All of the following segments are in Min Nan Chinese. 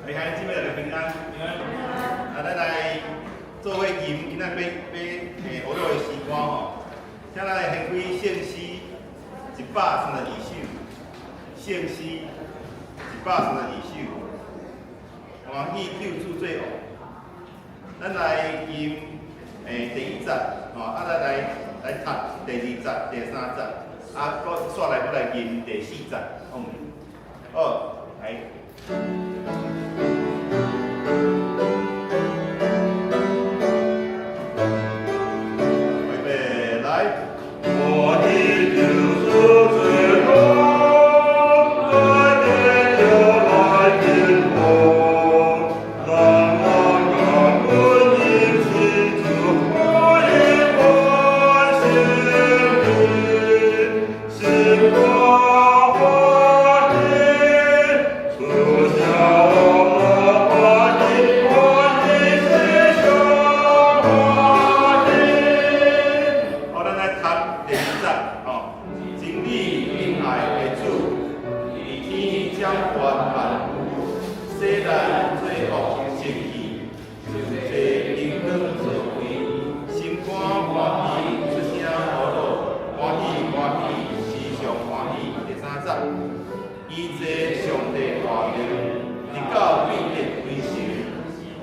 你看，姊妹大家平安。啊，咱來做伙吟今仔欲欲學落的詩歌吼，請咱來掀開聖詩132首，聖詩132首，歡喜救主做王。咱來吟第一節，吼，啊，咱來來讀第二節、第三節，啊，閣煞來閣來吟第四節，好毋？好，來。預備，來。歡喜救主做王，來得了來平安，咱人感恩因信主，可以歡心喜，心肝歡喜，出聲歡喜，歡喜時常歡喜。好，咱來讀第二節，吼，真理恩愛的主，佇天掌權萬有，使咱罪惡淨去，受這榮光尊貴，心肝歡喜，出聲呼嚕，歡喜歡喜，時常歡喜。第三節，伊坐上帝大能，直到變得為神，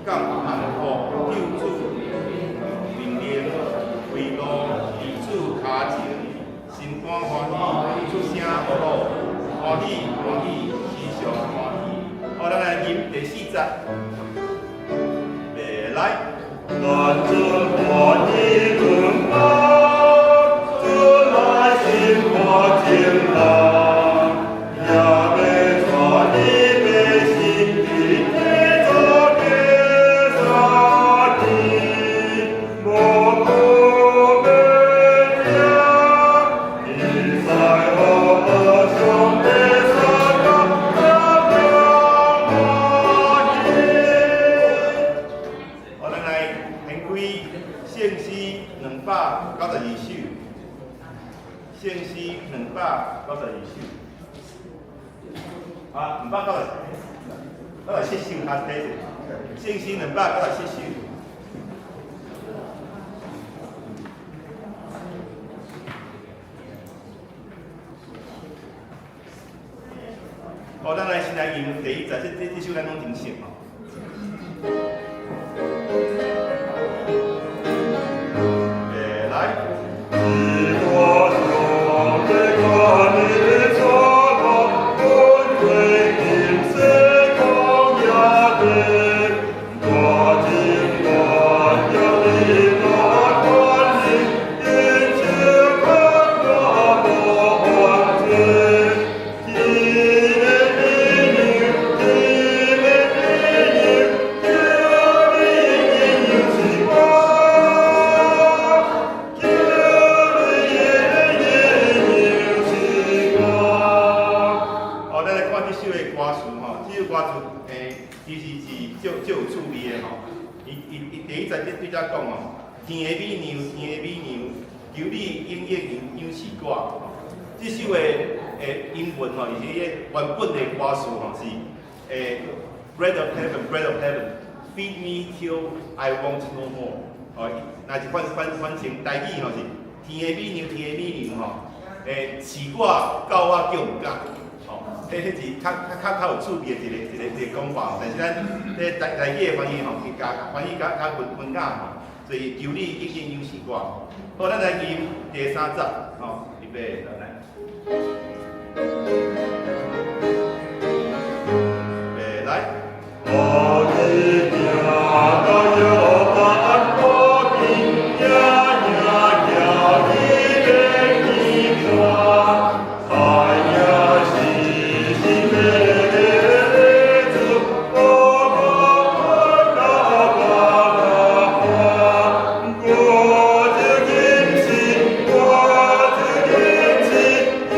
降萬國救主命令，為路佇主跤前，心肝歡喜，出聲呼嚕，歡喜歡喜，時常歡喜。好，咱來吟第四節，來。咱真歡喜阮爸，主來心肝情人，也欲帶你百姓去天做家三去，無可免惊，伊在我上帝山高，感欢喜。好，咱來掀開聖詩292首，聖詩292首，啊，297首，較睇者，聖詩297首。好，咱來先來吟第一節，這首咱攏真熟吼。來。是我上帝看你帶我，阮過金世曠野地，大情願讓你來管理，因手牽我無犯罪。天的美娘，天的美娘，求你永遠是我。求你永遠是我。好，咱來看這首的歌詞吼，這首歌詞其實是足足有趣味的吼。伊第一節對這講吼，甜的美娘，甜的美娘，求你永遠養養飼我。吼，這首的英文吼，是彼個原本的歌詞吼是Bread of heaven, bread of heaven, feed me till I want no more。哦，若是翻成台語吼是甜的美娘，甜的美娘吼，飼我到我叫毋敢。吼，彼是較有趣味的一個講法，但是咱這台語的翻譯吼，伊共翻譯較較文雅吼，所以求你永遠養飼我。好，咱來吟第三節，吼，預備來。預備來。我的行到約旦河邊，行行行伊欲去看，哎呀，是心的主，我到巴拿我就堅持，我就堅持，耶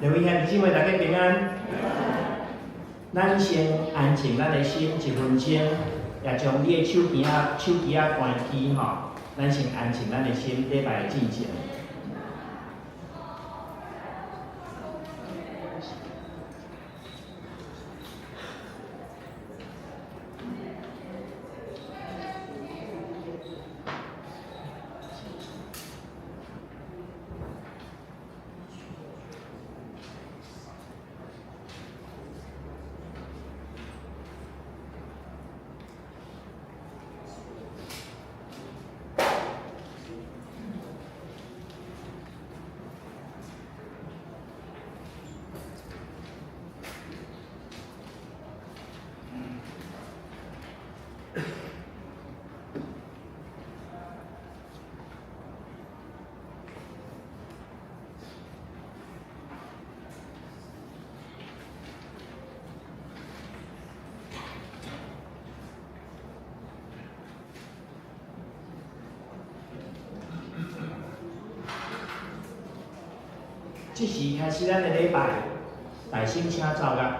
各位兄弟姊妹，大家平安。咱先安靜咱的心一分鐘，也將你的手機仔關機吼。咱先安靜咱的心，禮拜的進前。這時開始咱的禮拜，大聲請奏樂。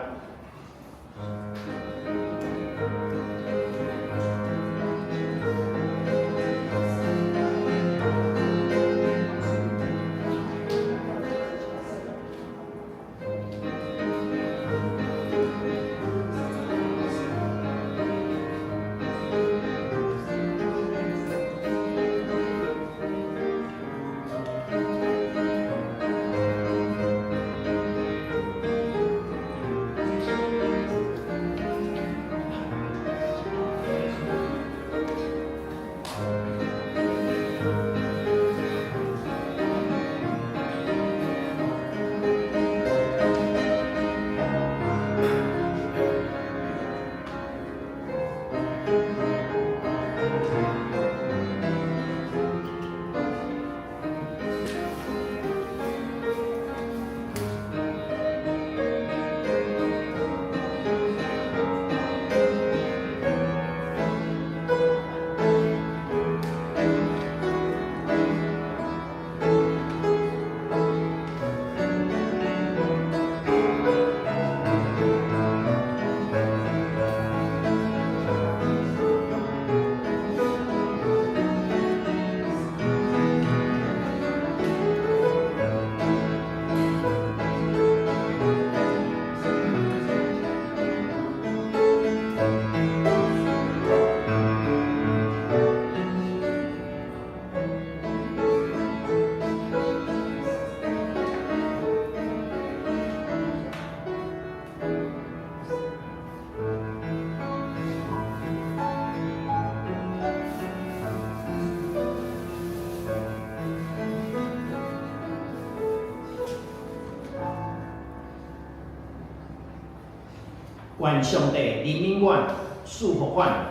願上帝憐憫阮，賜福阮，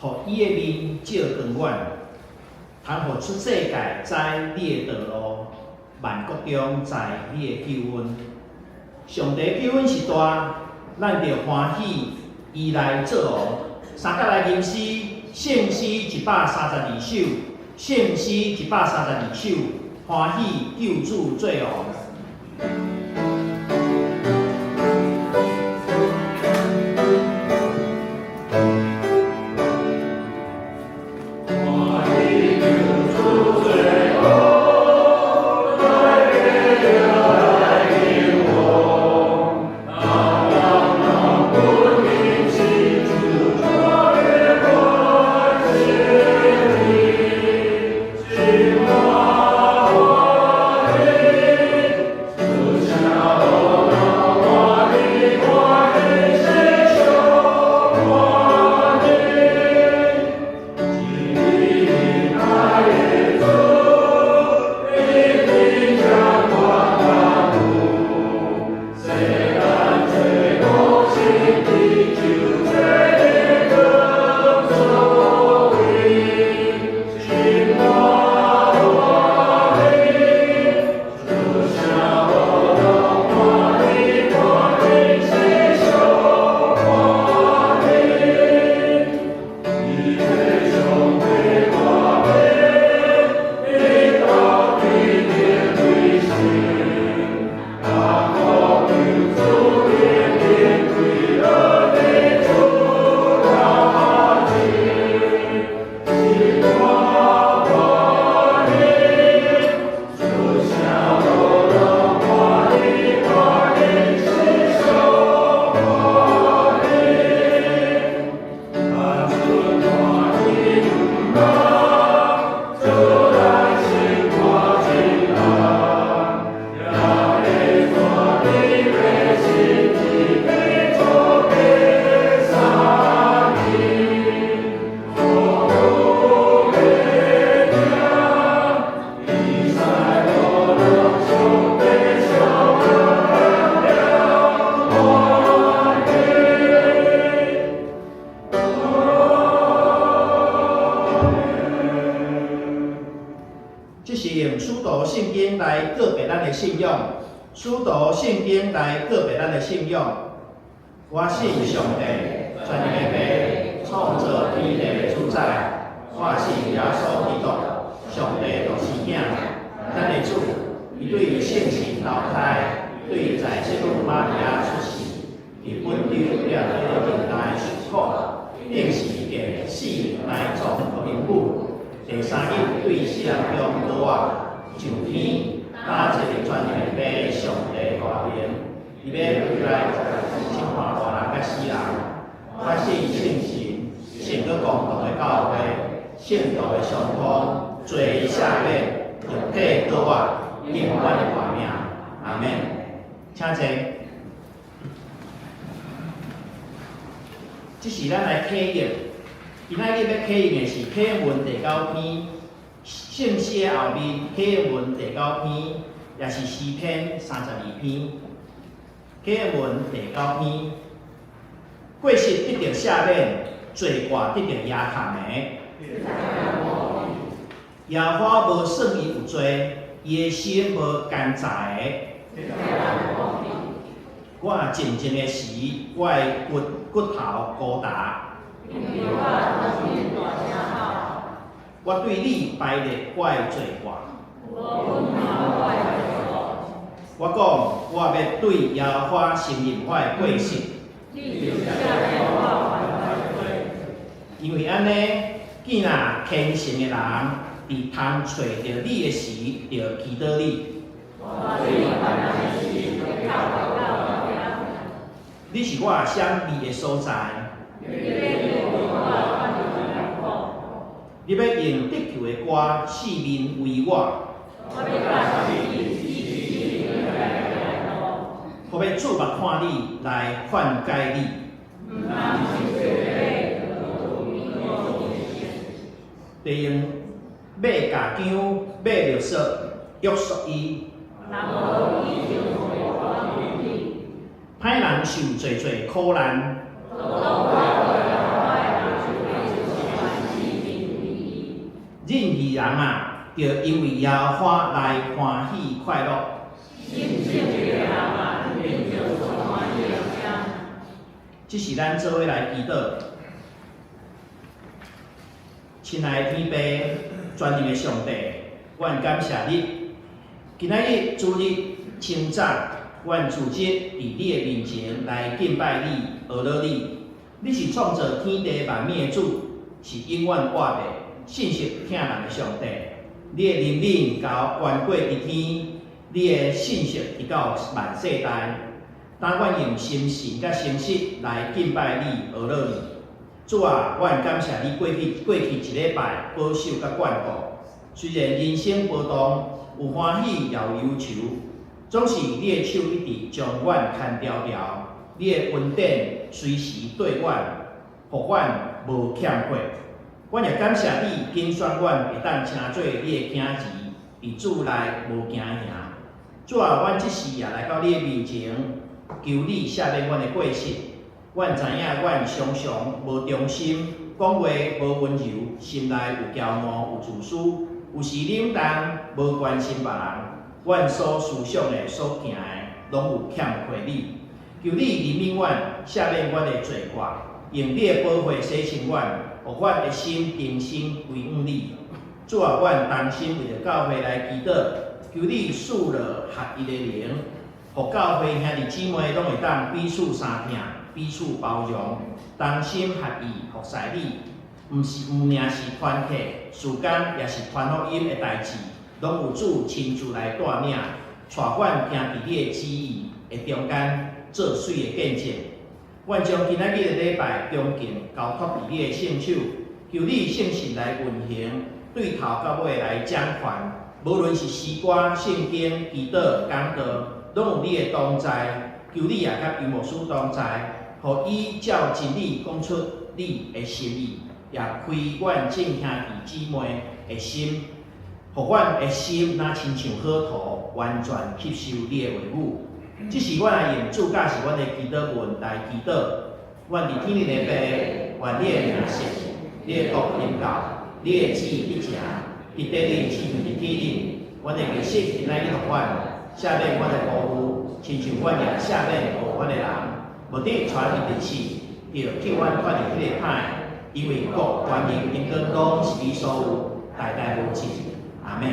予伊的面照光阮，通予出世界知你的道路，萬國中知你的救恩。上帝救恩是大，咱著歡喜，伊來做王。三角來吟詩，聖詩132首，聖詩132首，歡喜救主做王。主。使徒信經來告白咱的信仰。我信上帝，全能的父，創造天地的主宰。我信耶穌基督，上帝獨生囝，咱的主，伊對聖神投胎，對在聖女瑪利亞出世，佇本丟彼拉多年代受苦，釘十字架，死埋葬予陰府，第三日對死人中復活，上天，搭坐佇全能的父上帝大爿，伊欲回來審判活人佮死人。我信聖神，聖閣公同的教會，聖徒的相通，罪赦免，肉體復活，永遠的活命。阿門。請坐。這是咱來啟用，今仔日欲啟用的是啟用文第九篇，聖詩的後面啟用文第九篇，也是詩篇32篇。啟用文第九篇，過失得著赦免，罪過得著遮蓋的。耶和華無算伊有罪，伊的心無奸詐的。我靜靜的時，我的骨骨頭孤單。我對你排列我的罪過。我講，我欲對耶和華承認我的過失。因為按呢，見若虔誠的人，佇通揣著你的時，就祈禱你。你是我閃避的所在。你欲用得救的歌四面圍我。我欲注目看你，來勸解你。得用馬鉸鉗、馬勒索約束伊。歹人受濟濟苦難。任義人啊，著因為耶和華來歡喜快樂。這是咱做伙來祈禱。親愛的天父，全能的上帝，阮感謝你。今仔日主日清早，阮組織佇你的面前來敬拜你、學樂你。你是創造天地萬物的主，是永遠活的、信實疼人的上帝。你的憐憫高懸過佇天，你的信實直到萬世代。當阮用心神佮誠實來敬拜你、學樂你。主啊，阮感謝你過去一禮拜保守佮眷顧。雖然人生波動，有歡喜也有憂愁，總是你的手一直將阮牽牢牢，你的恩典隨時綴阮，予阮無欠缺。阮也感謝你揀選阮會當成做你的囝兒，佇主內無驚嚇。主啊，阮這時也來到你的面前，求你赦免阮的過失。阮知影阮常常無忠心，講話無溫柔，心內有驕傲，有自私，有時冷淡，無關心別人。阮所思想的、所行的，攏有欠缺你。求你憐憫阮，赦免阮的罪過，用你的寶血洗清阮，予阮的心重新歸向你。主啊，阮同心為著教會來祈禱，求你賜落合一的靈，予教會兄弟姊妹攏會當彼此相疼，彼此包容，同心合意服侍你。毋是毋爾是團契、事工，也是傳福音的代誌，攏有主親自來帶領，帶阮行佇你的旨意的中間，做媠的見證。阮將今仔日的禮拜恭敬交託佇你的聖手，求你聖神來運行，對頭到尾來掌權。無論是詩歌、聖經、祈禱、講道，攏有你的同在。求你也佮邱牧師同在，予伊照真理講出你的心意，也開阮眾兄弟姊妹的心，予阮的心若親像好土，完全吸收你的話語。這是阮愛用主教示阮的祈禱文來祈禱。阮佇天頂的父，願你的名聖，你的國臨到，你的旨意得成，佇地裡親像佇天頂。阮的日食今仔日予阮，赦免阮的辜負。親像阮也赦免訛阮的人，無得帶阮入試，著救阮脫離彼个歹的，因為國、權榮、榮光攏是你所有，代代無盡。阿們。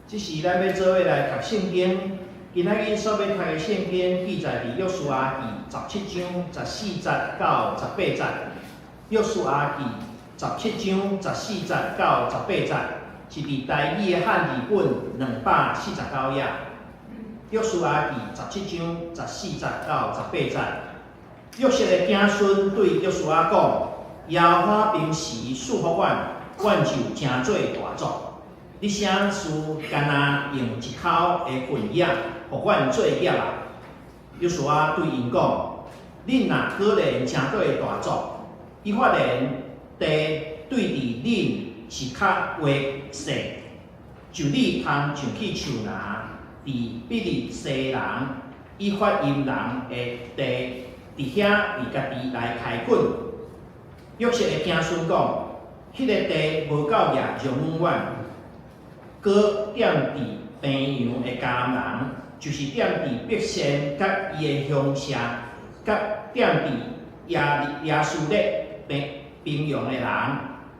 這時咱欲做伙來讀聖經，今仔日所欲讀的聖經記載佇約書亞記17章14節到18節。約書亞記十七章十四節到十八節，是佇台語的漢字本249頁。約書亞記十七章十四節到十八節，約瑟的囝孫對約書亞講：耶和華平時賜福阮，阮就成做大族。你啥事干焦用一口的份額，予阮做業啊？約書亞對𪜶講：恁若果然成做大族，以法蓮地對佇恁是較劃算，就你通上去樹林，佇比利洗人、以法音人的地，佇遐為家己來開墾。約瑟的囝孫講：彼个地無夠額容阮。閣踮佇平陽的迦南人，就是踮佇伯善佮伊的鄉社，佮踮佇耶斯列平平陽的人，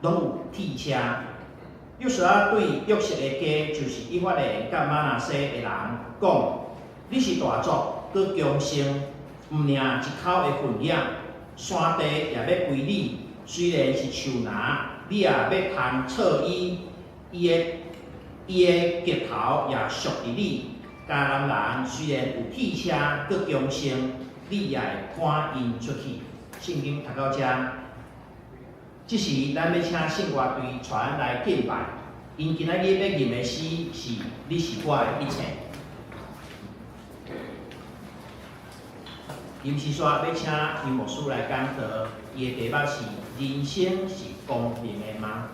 攏有鐵車。約書亞對約瑟的家，就是以法蓮佮瑪拿西的人講：你是大族，閣強盛，毋領一口的份額，山地也欲歸你。雖然是樹林，你也欲通錯伊，伊的額頭也屬佇你。迦南人雖然有鐵車，閣強盛，你也會趕𪜶出去。聖經讀到遮，這時咱欲請聖樂隊帶咱來敬拜。𪜶今仔日欲吟的詩是《你是我的一切》。吟詩煞欲請楊牧師來講道，伊的題目是：人生是公平的嗎？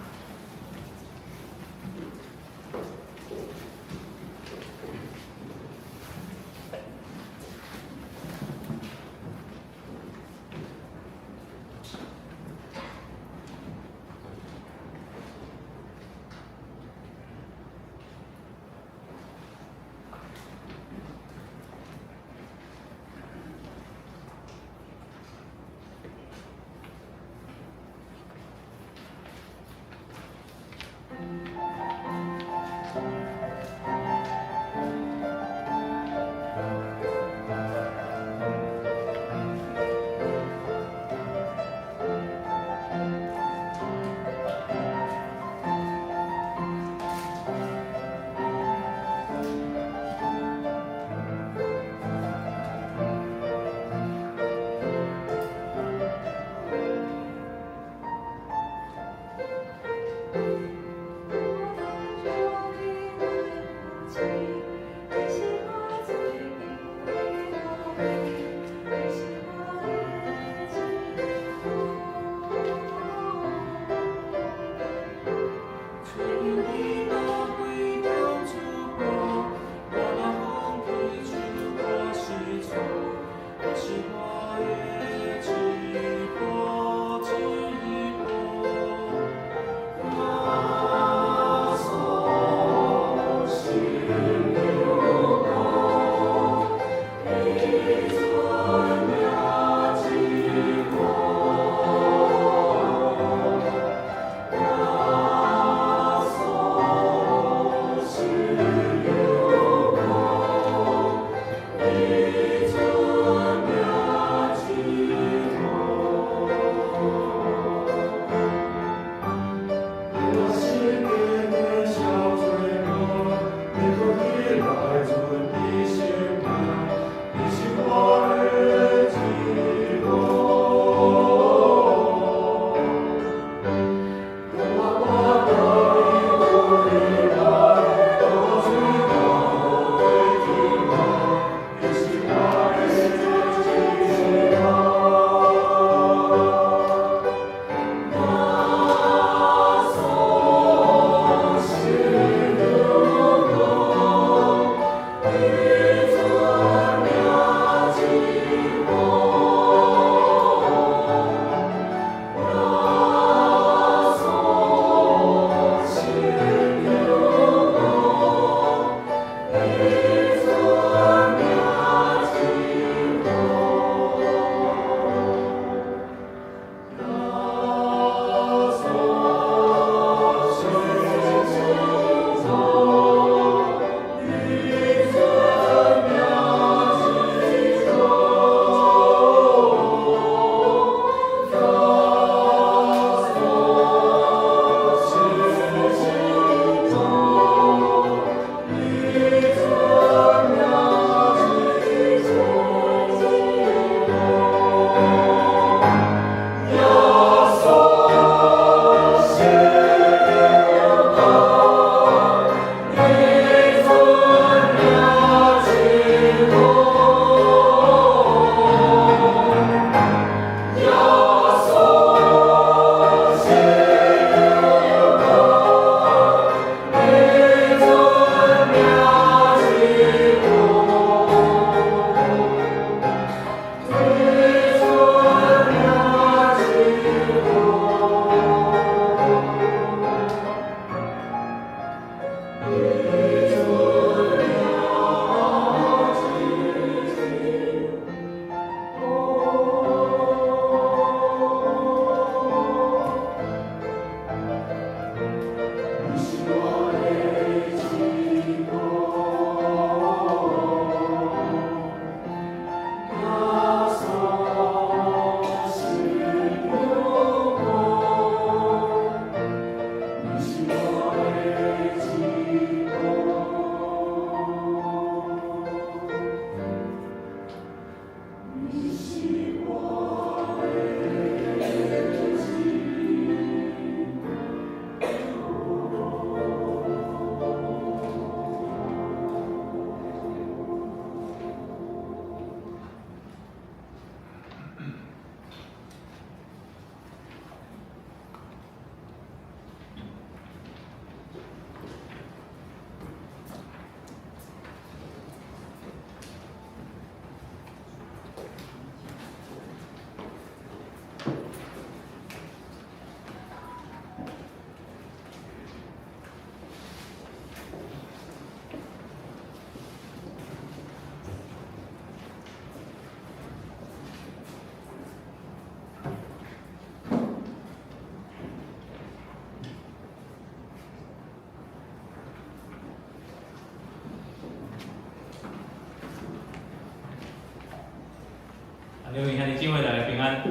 兄弟姊妹，大家平安。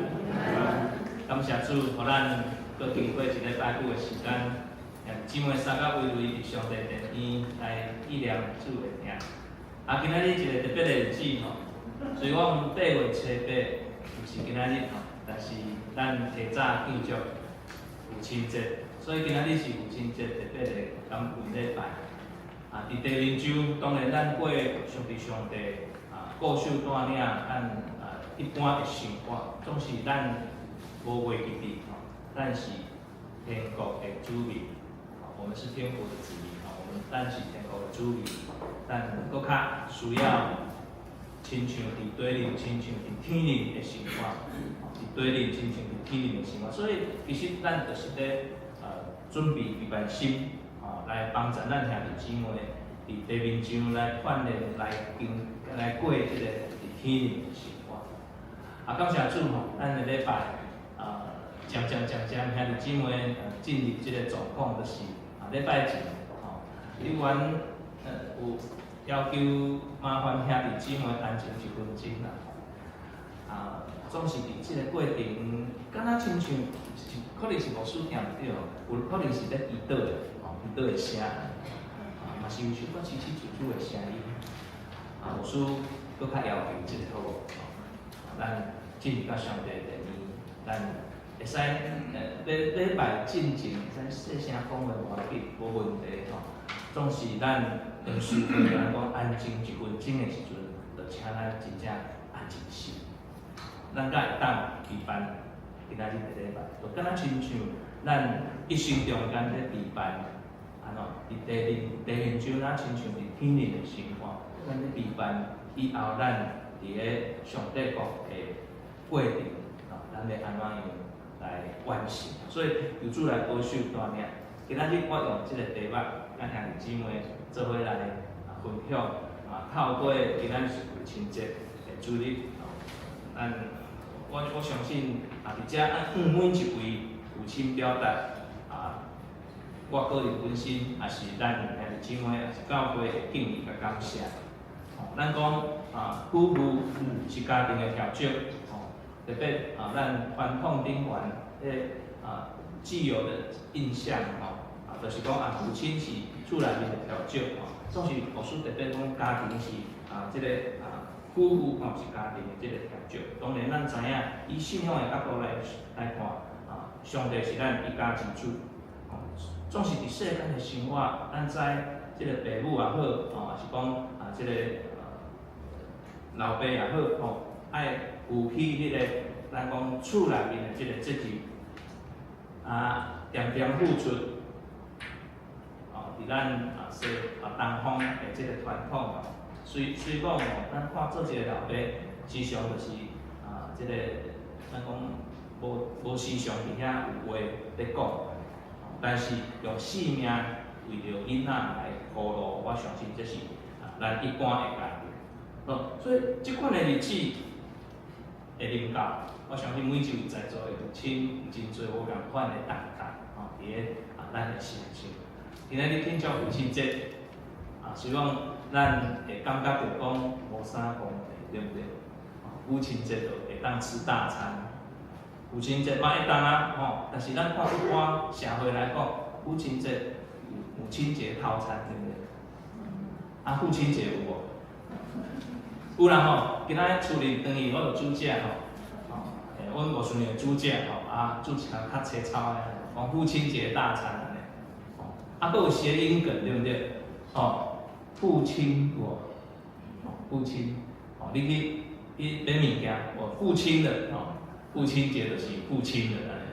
感謝主，予咱閣經過一禮拜久的時間，兄弟姊妹三甲圍圍佇上帝殿院來紀念主的名。啊，今仔日一個特別的日子吼，雖講8月初8毋是今仔日吼，但是咱提早慶祝父親節，所以今仔日是父親節特別的感恩禮拜。啊，佇地面上，當然咱過上帝上帝啊，固守帶領咱啊一般的生活，總是咱無袂記得吼，咱是天國的子民，我們是天國的子民吼，我們咱是天國的子民，咱閣較需要親像佇地面，親像佇天頂的生活，佇地面親像佇天頂的生活，所以其實咱就是咧準備預備心，吼，來幫助咱兄弟姊妹佇地面上來鍛鍊、來經、來過這個佇天頂的生活。啊，感謝主吼，咱的禮拜啊，漸漸漸漸兄弟姊妹進入這個狀況，就是啊禮拜前吼，你阮有要求麻煩兄弟姊妹安靜一分鐘啦。啊，總是佇這個過程，敢若親像可能是牧師聽毋著，有可能是咧祈禱的，吼，祈禱的聲，啊，嘛是有小可凄凄楚楚的聲音。啊，牧師閣較要求這個好無？吼，咱進入到上帝殿裡，咱會使禮禮拜進前會使細聲講話無要緊，無問題吼。總是咱當時咱講安靜一分鐘的時陣，就請咱真正安靜心。咱才會當期盼今仔日的禮拜，就敢若親像咱一生中間咧期盼，按怎佇地面地面上，咱親像佇天頂的生活，咱咧期盼以後咱佇咧上帝國的過程，咱欲按怎樣來完成？所以求主來保守帶領。今仔日我用這個題目，咱兄弟姊妹做伙來分享啊，透過今仔日是父親節的主日，咱我相信啊，佇遮每一位父親表達啊，我個人本身也是咱兄弟姊妹，也是教會的敬意佮感謝。咱講啊，夫婦是家庭的柱石，吼，特別啊，咱傳統頂懸彼啊既有的印象，吼，啊，就是講啊，父親是厝內面的柱石，吼，總是牧師特別講家庭是啊，這個啊，夫婦吼是家庭的這個柱石。當然，咱知影以信仰的角度來看，啊，上帝是咱一家之主，吼，總是佇世間的生活，咱知這個爸母也好，吼，也是講啊，這個老爸也好，吼，愛負起彼個咱講厝內面的這個責任，啊，恬恬付出，哦，佇咱啊西啊東方的這個傳統啊，雖講吼，咱看做一個老爸，時常就是啊，這個咱講無時常佇遐有話咧講，但是用性命為著囡仔來鋪路，我相信這是啊咱一般的家庭。哦，所以這款的日子會臨到，我相信每一位在座的父親有真濟無仝款的擔當，吼，佇咧啊咱的身上。今仔日慶祝父親節，啊，希望咱會感覺著講無啥公平，對毋對？母親節就會當吃大餐，父親節嘛會當啊，吼，但是咱看一般社會來講，母親節母親節套餐，對毋對？啊，父親節有無？有啦吼，今仔厝裡轉去我就煮食吼，吼，阮五孫娘煮食吼，啊，煮一工較青草的，講父親節大餐按呢，吼，啊，閣有諧音梗對毋對？吼，父親有無？父親，吼，你去去買物件，我父親的，吼，父親節就是父親的按呢，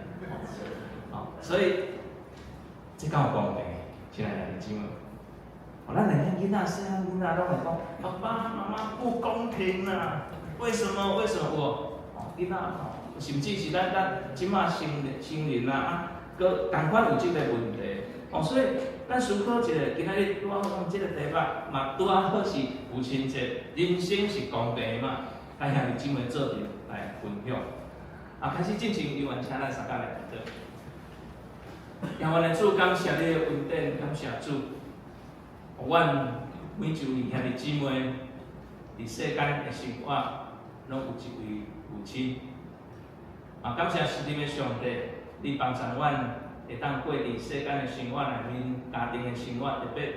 吼，所以這敢有公平？親愛的弟兄姊妹。哦，咱兩個囡仔細漢囡仔攏會講，爸爸媽媽不公平啊！為什麼？為什麼？有無？哦，囡仔吼，甚至是咱這馬成人啊，啊，閣仝款有這個問題。哦，所以咱思考一下，今仔日拄仔好講這個題目，嘛拄仔好是父親節，人生是公平的嘛？來兄弟姊妹做陣來分享。啊，開始進前，猶原請咱三甲來祈禱。耶和華的主，感謝你的恩典，感謝主。阮每一位兄弟姊妹佇世間的生活，攏有一位父父親。啊，感謝是恁的上帝，你幫助阮會當過佇世間的生活內面，家庭的生活，特別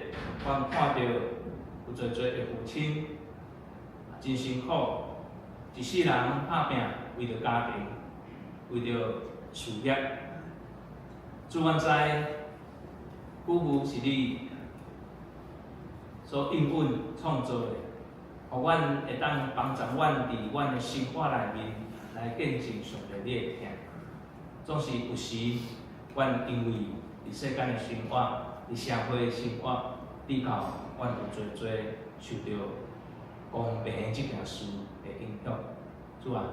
阮看著有濟濟的父親真辛苦，一世人拍拚為著家庭，為著事業。主，阮知婦婦是你所應允創造的，予阮會當幫助阮佇阮的生活內面來見證上帝你的疼。總是有時，阮因為佇世間的生活，佇社會的生活，比較阮有濟濟受著公平這件事的影響。主啊，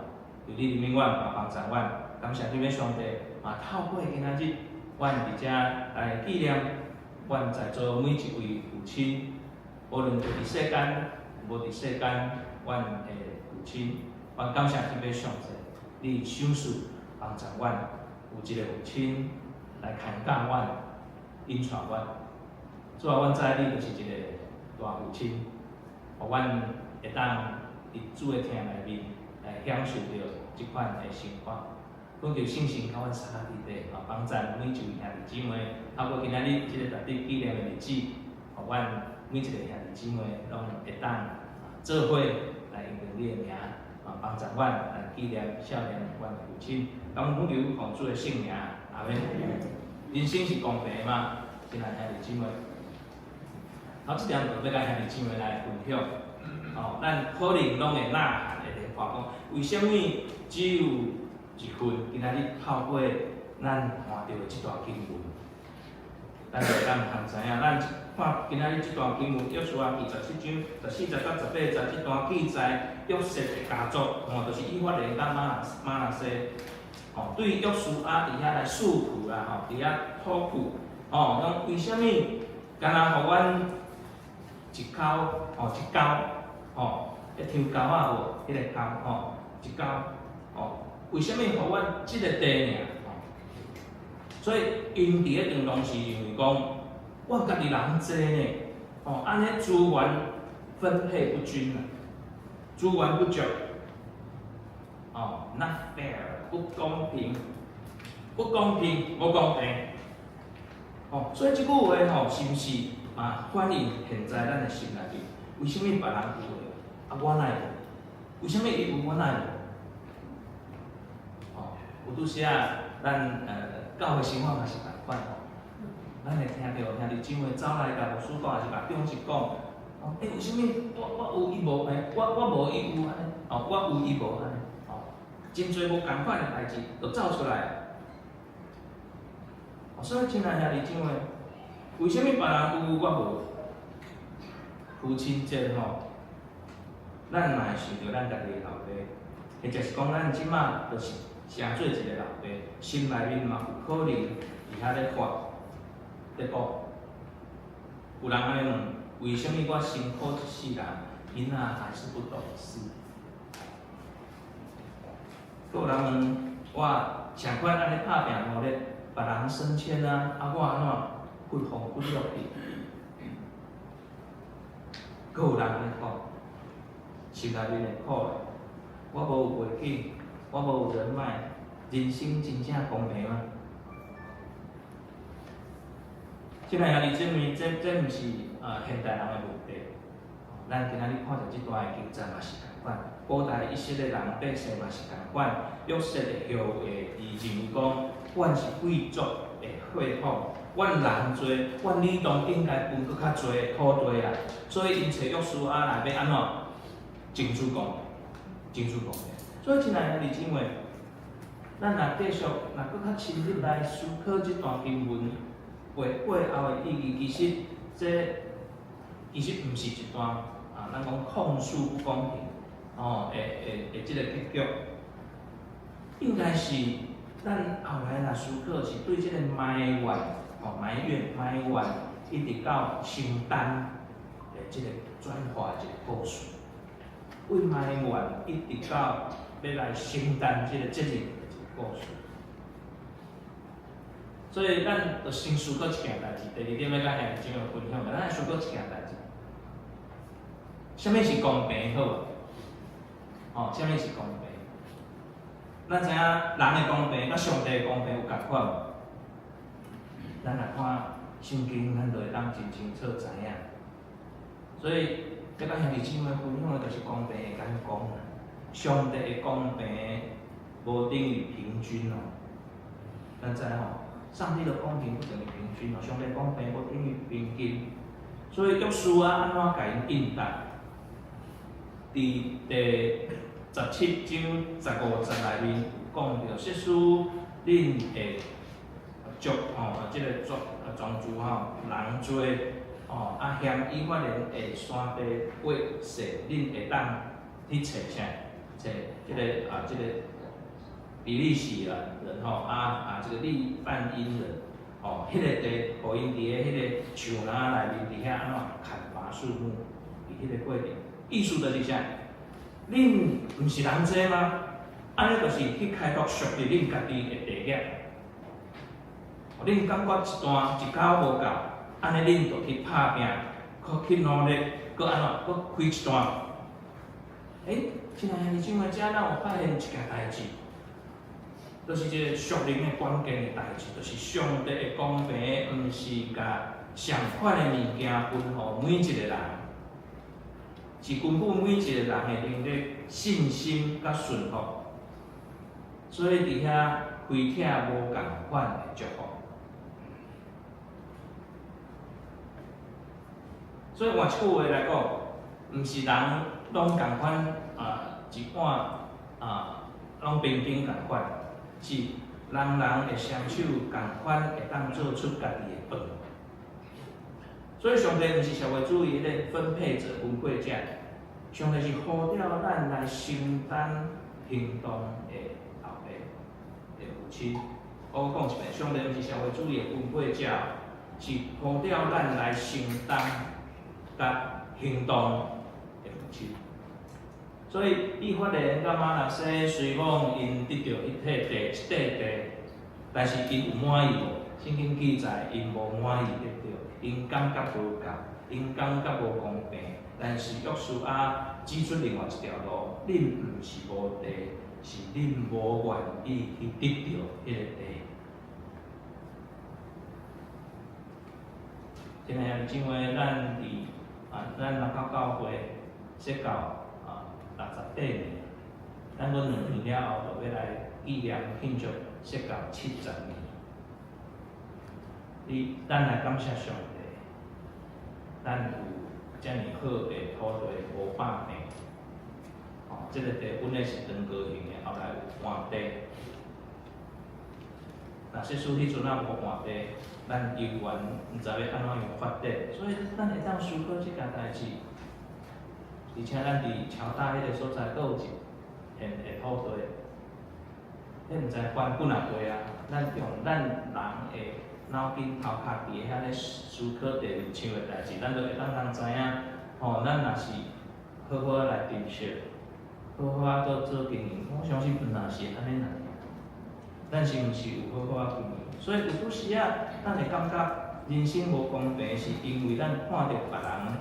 求你憐憫阮，嘛幫助阮，感謝天父上帝，嘛透過今仔日，阮佇遮來紀念阮在座每一位父親，無論佇世間，無佇世間，阮的父親，阮感謝天父上帝，你賞賜幫助阮有一個父親來牽教阮、引帶阮。主啊，阮知你就是一個大父親，予阮會當佇主的疼內面來享受著這款的生活。懇求聖神佮阮三佇底，啊，幫助每一位兄弟姊妹，透過今仔日這個特別紀念的日子，予阮每一個兄弟姊妹攏會當做伙來用著你的名，啊，幫助阮來紀念孝念阮的父親。感恩求奉主的聖名，阿門。人生是公平的嗎？親愛兄弟姊妹，好，這點就欲共兄弟姊妹來分享。哦，咱可能攏會呐喊，會咧看講，為啥物只有一份？今仔日透過咱看著的這段經文，咱就會當通知影，咱看今仔日這段經文，約書亞記17章14節到18節這段記載約瑟的家族，吼，就是以法蓮佮瑪拿西，吼，對約書亞佇遐來訴苦啦，吼，佇遐吐苦，吼，講為啥物敢若予阮一溝，吼，一溝，吼，彼抽溝仔無？彼個溝，吼，一溝，吼，為啥物予阮這個地爾？吼，所以𪜶佇咧當中是認為講，阮家己人濟呢，吼，按呢資源分配不均啊，資源不足，哦，not fair，不公平，不公平，無公平，哦，所以這句話吼，是毋是嘛反映現在咱的心內面？為啥物別人有的，啊我哪會無？為啥物伊有，我哪會無？哦，有拄時啊，咱教會生活嘛是仝款吼，咱會聽著兄弟姊妹走來共牧師講，抑是共長執講，哦，欸，為啥物我有伊無？欸，我無伊有按呢？哦，我有伊無按呢？哦，真濟無仝款的代誌就走出來。哦，所以親愛兄弟姊妹，為啥物別人有我無？父親節吼，咱嘛會想著咱家己的老爸，或者是講咱這馬就是成做一個老爸，心內面嘛有可能佇遐咧發咧講。有人按呢問：為啥物我辛苦一世人，囡仔還是不懂事？閣有人問我像款按呢拍拚努力，別人升遷啊，啊我按怎骨風骨落去？閣有人按呢講，心內面會苦的，我無有背景，我無有人脈，人生真正公平嗎？親愛兄弟姊妹，這毋是現代人的問題。咱今仔日看著這段的記載嘛是仝款，古代以色列人百姓嘛是仝款。約瑟的後裔，伊認為講，阮是貴族的血統，阮人濟，阮理當應該分閣較濟的土地啊。所以𪜶揣約書亞來欲按怎爭取公平，爭取公平。所以親愛兄弟姊妹，咱若繼續若閣較深入來思考這段經文話背後的意義，這其實毋是一段啊，咱講控訴不公平，哦，的這個結局，應該是咱後來若思考是對這個埋怨，哦，埋怨埋怨，一直到承擔的這個轉化的一個故事。為埋怨一直到欲來承擔這個責任的一個故事。所以咱就先思考一件代誌。第二點欲共兄弟姊妹分享的，咱來思考一件代誌。啥物是公平好無？哦，啥物是公平？咱知影人的公平佮上帝的公平有仝款無？咱若看聖經，咱就會當真清楚知影。所以，欲佮兄弟姊妹分享的，就是公平的眼光。上帝的公平無等於平均哦。咱知吼，上帝的公平不等於平均哦，上帝公平無等於平均。所以約書亞按怎共𪜶應答？佇第17章15節內面有講著，設使恁會足吼，這個莊莊主吼人濟吼，啊嫌以法蓮的山地過細，恁會當去揣啥？揣這個啊，這個比利洗人吼，啊啊這個利乏音人吼，彼個地，予𪜶佇咧彼個樹林內面佇遐按怎砍伐樹木，佇彼個過程，意思就是啥？恁毋是人濟嗎？按呢就是去開拓屬佇恁家己的地業。恁感覺一段一鉤無夠，按呢恁就去拍拚，閣去努力，閣按怎，閣開一段。欸，親愛兄弟姊妹，遮咱有發現一件代誌，就是一個屬靈的關鍵的代誌，就是上帝的公平，毋是共相款的物件分予每一個人，是根據每一個人的能力、信心佮順服。所以佇遐開闢無仝款的祝福。所以換一句話來講，毋是人攏仝款啊，一碗啊，攏平均仝款，是人人的雙手仝款會當做出家己的飯。所以上帝毋是社會主義的分配者、分配者，上帝是呼召咱來承擔行動的後爸的父親。我講一遍，上帝毋是社會主義的分配者，是呼召咱來承擔佮行動的父親。所以以法蓮佮瑪拿西雖講𪜶得著彼塊地、一塊地，但是𪜶有滿意無？聖經記載，𪜶無滿意得著，𪜶感覺無夠，𪜶感覺無公平。但是約書亞指出另外一條路，恁毋是無地，是恁無願意去得著彼个地。親愛的姊妹，咱佇啊，咱六甲教會設教啊68年，咱閣2年了後，就欲來紀念慶祝設教70年。你，咱來感謝上帝，咱有遮爾好的土地，無百平。吼，這个地本來是長高型的，後來有換地。若設使彼陣仔無換地，咱猶原毋知欲按怎樣發展，所以咱會當思考這件代誌。而且咱佇僑大彼个所在，閣有一片的土地，彼毋知翻幾若倍啊！咱用咱人的腦筋頭殼佇遐咧思考地面像的代誌，咱就會當通知影，吼，咱若是好好仔來珍惜，好好仔閣做經營，我相信毋若是按呢爾。咱是毋是有好好仔經營？所以有拄時仔，咱會感覺人生無公平，是因為咱看著別人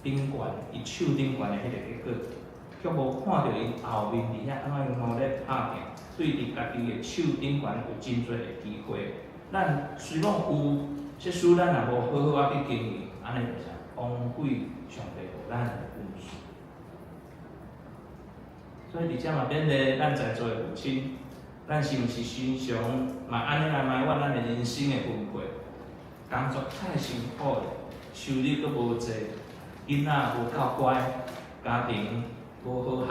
頂懸，伊手頂懸的彼個結果，卻無看著𪜶後面佇遐按怎樣努力拍拚，對佇家己的手頂懸有真濟的機會。咱雖講有，設使咱若無好好仔去經營，按呢就是枉費上帝予咱的恩賜。所以佇遮嘛勉勵咱在座的父親，咱是毋是時常嘛按呢來埋怨咱的人生的分配？工作太辛苦了，收入閣無濟，囡仔無夠乖，家庭無和諧，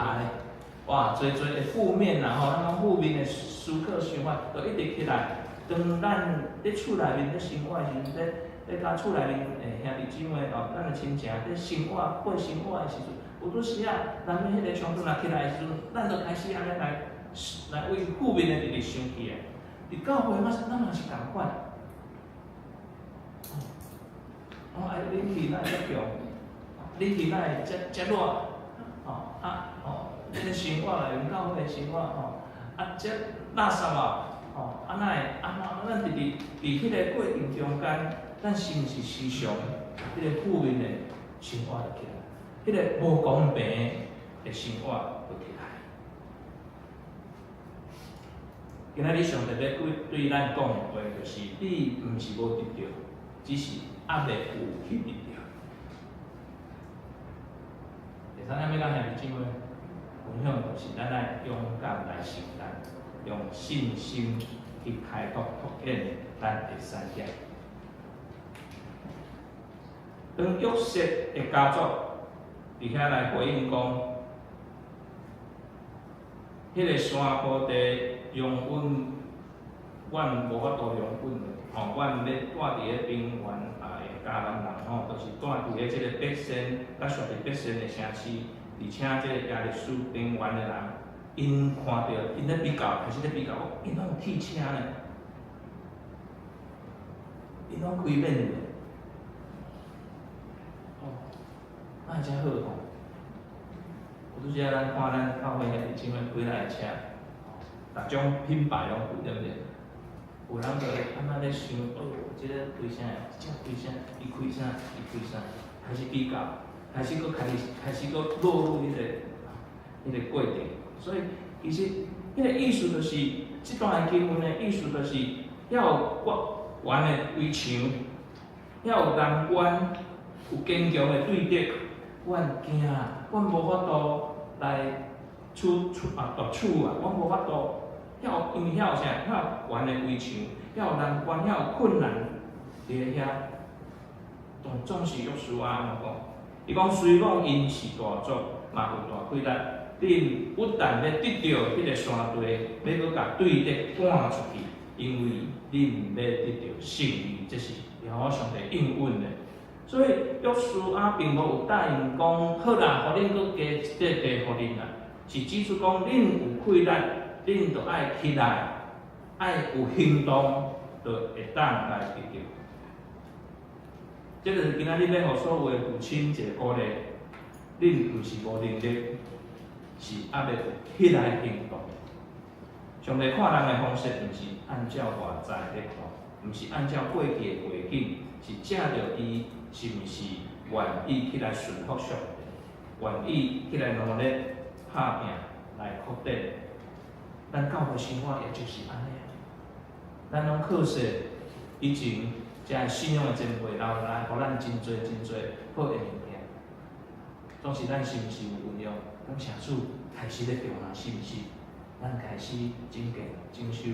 哇，濟濟的負面啦吼，咱講負面的思考想法，就一直起來。當咱佇厝內面咧生活的時陣，咧咧佮厝內面的兄弟姊妹哦，咱的親情咧生活過生活的時陣，有拄時仔，難免彼个衝突若起來的時陣，咱就開始按呢來來為負面的直直想起來。佇教會嘛是，咱嘛是仝款。哦，啊，冷氣哪會遮強？冷氣哪會遮遮熱？吼啊吼，這个生活內面教會的生活吼，啊這垃圾啊！吼，啊哪會按怎？咱直直佇彼个過程中間，咱是毋是時常彼个負面的生活就起來，彼个無公平的生活就起來。今仔日上帝欲對咱講的話，就是你毋是無得著，只是猶未有去得著。第三點欲佮兄弟姊妹分享，就是咱愛勇敢來承擔，用信心去開拓拓展咱的產業。當約瑟的家族佇遐來回應講，彼個山坡地容阮，阮無法度容阮，吼，阮欲蹛佇咧平原啊的迦南人吼，就是蹛佇咧這个伯善，佮屬佇伯善的城市，而且這个耶利斯平原的人，𪜶看著，𪜶咧比較，開始咧比較，𪜶攏有汽車呢，𪜶攏開免的，哦，哪會遮好吼？有拄才咱看咱教會兄弟姊妹開來的車，逐種品牌攏有，對毋對？有人就會按怎咧想，哦，這个開啥？這開啥？伊開啥？伊開啥？開始比較，開始閣開始開始閣落入彼個過程。所以其實彼個意思就是，這段的經文的意思就是，遐有懸的圍牆，遐有難關，有堅強的對敵，阮驚，阮無法度來處處啊奪取啊，阮無法度。遐有因為遐有啥？遐有懸的圍牆，遐有難關，遐有困難佇咧遐。總總是約書亞按怎講？伊講雖講𪜶是大族，嘛有大氣力，恁不但欲得著彼个山地，欲閣共對敵趕出去，因為恁欲得著勝利，這是耶和華上帝應允的。所以約書亞並無有答應講好啦，予恁閣加一塊地予恁啦，是指出講恁有氣力，恁著愛起來，愛有行動，就會當來得著。這就是今仔日欲予所有的父親一个鼓勵，恁毋是無能力，是猶未有起來行動。上帝看人的方式，毋是按照外在咧看，毋是按照過去的環境，是藉著伊是毋是願意起來順服上帝，願意起來努力拍拚來擴展。咱教會生活也就是按呢，咱攏靠勢以前遮信仰的前輩留落來，予咱真濟真濟好的物件。總是咱是毋是有運用？感謝主開始咧著啊，是毋是？咱開始增建、整修。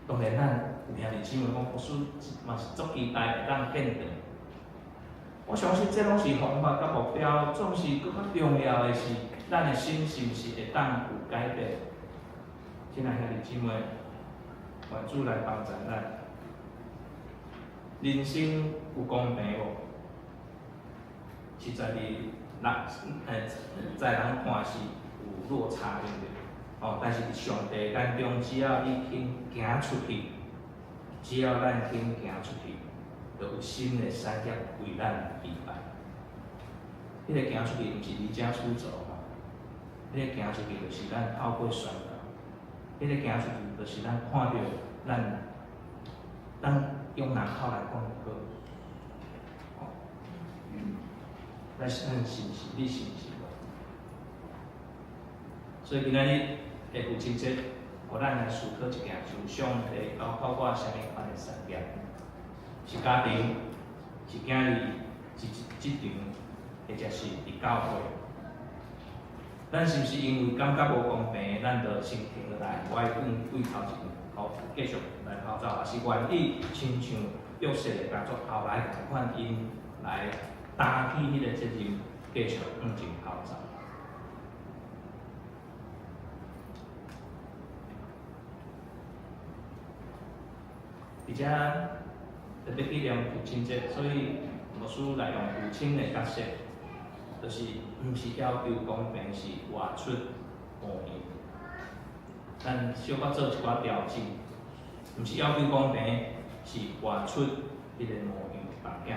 當然，咱有兄弟姊妹講，牧師嘛是足期待會當見到。我相信這攏是方法佮目標，總是閣較重要的是，咱的心是毋是會當有改變？親愛兄弟姊妹，願主來幫助咱。人生有公平無？實在佇人在人看是有落差，對毋對？哦，但是佇上帝眼中，只要你肯行出去，只要咱肯行出去，就有新的產業為咱預備。彼個行出去，毋是離家出走吼，彼個行出去就是咱透過宣教，彼個行出去就是咱看著咱用人口來講就好。咱是毋是？你是毋是？所以今仔日的父親節，予咱來思考一件事：上帝交託我啥物款的產業？是家庭，是囝兒，是職場，或者是佇教會？咱是毋是因為感覺無公平，咱就先停落來，我愛轉對頭一個，好，繼續來跑走，抑是願意親像約瑟的家族後來仝款，𪜶來擔起彼個責任，繼續向前跑走。而且特別紀念父親節，所以牧師來用父親的角色，就是毋是要求公平，是活出模樣。咱小可做一寡調整，毋是要求公平，是活出彼個模樣榜樣。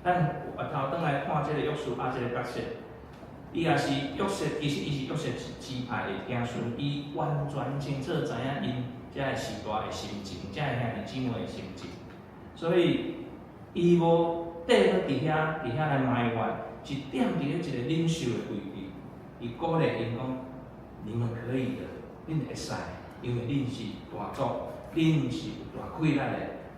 咱回頭轉來看這個約書亞這個角色，伊也是約瑟，其實伊是約瑟支派的子孫，伊完全清楚知影𪜶這个時代的心情，這个兄弟姊妹的心情，所以伊無綴咧佇遐來埋怨，是踮佇咧一個領袖的位置，伊鼓勵𪜶講：你們可以的，恁會使。因為恁是大族，恁是有大氣力的，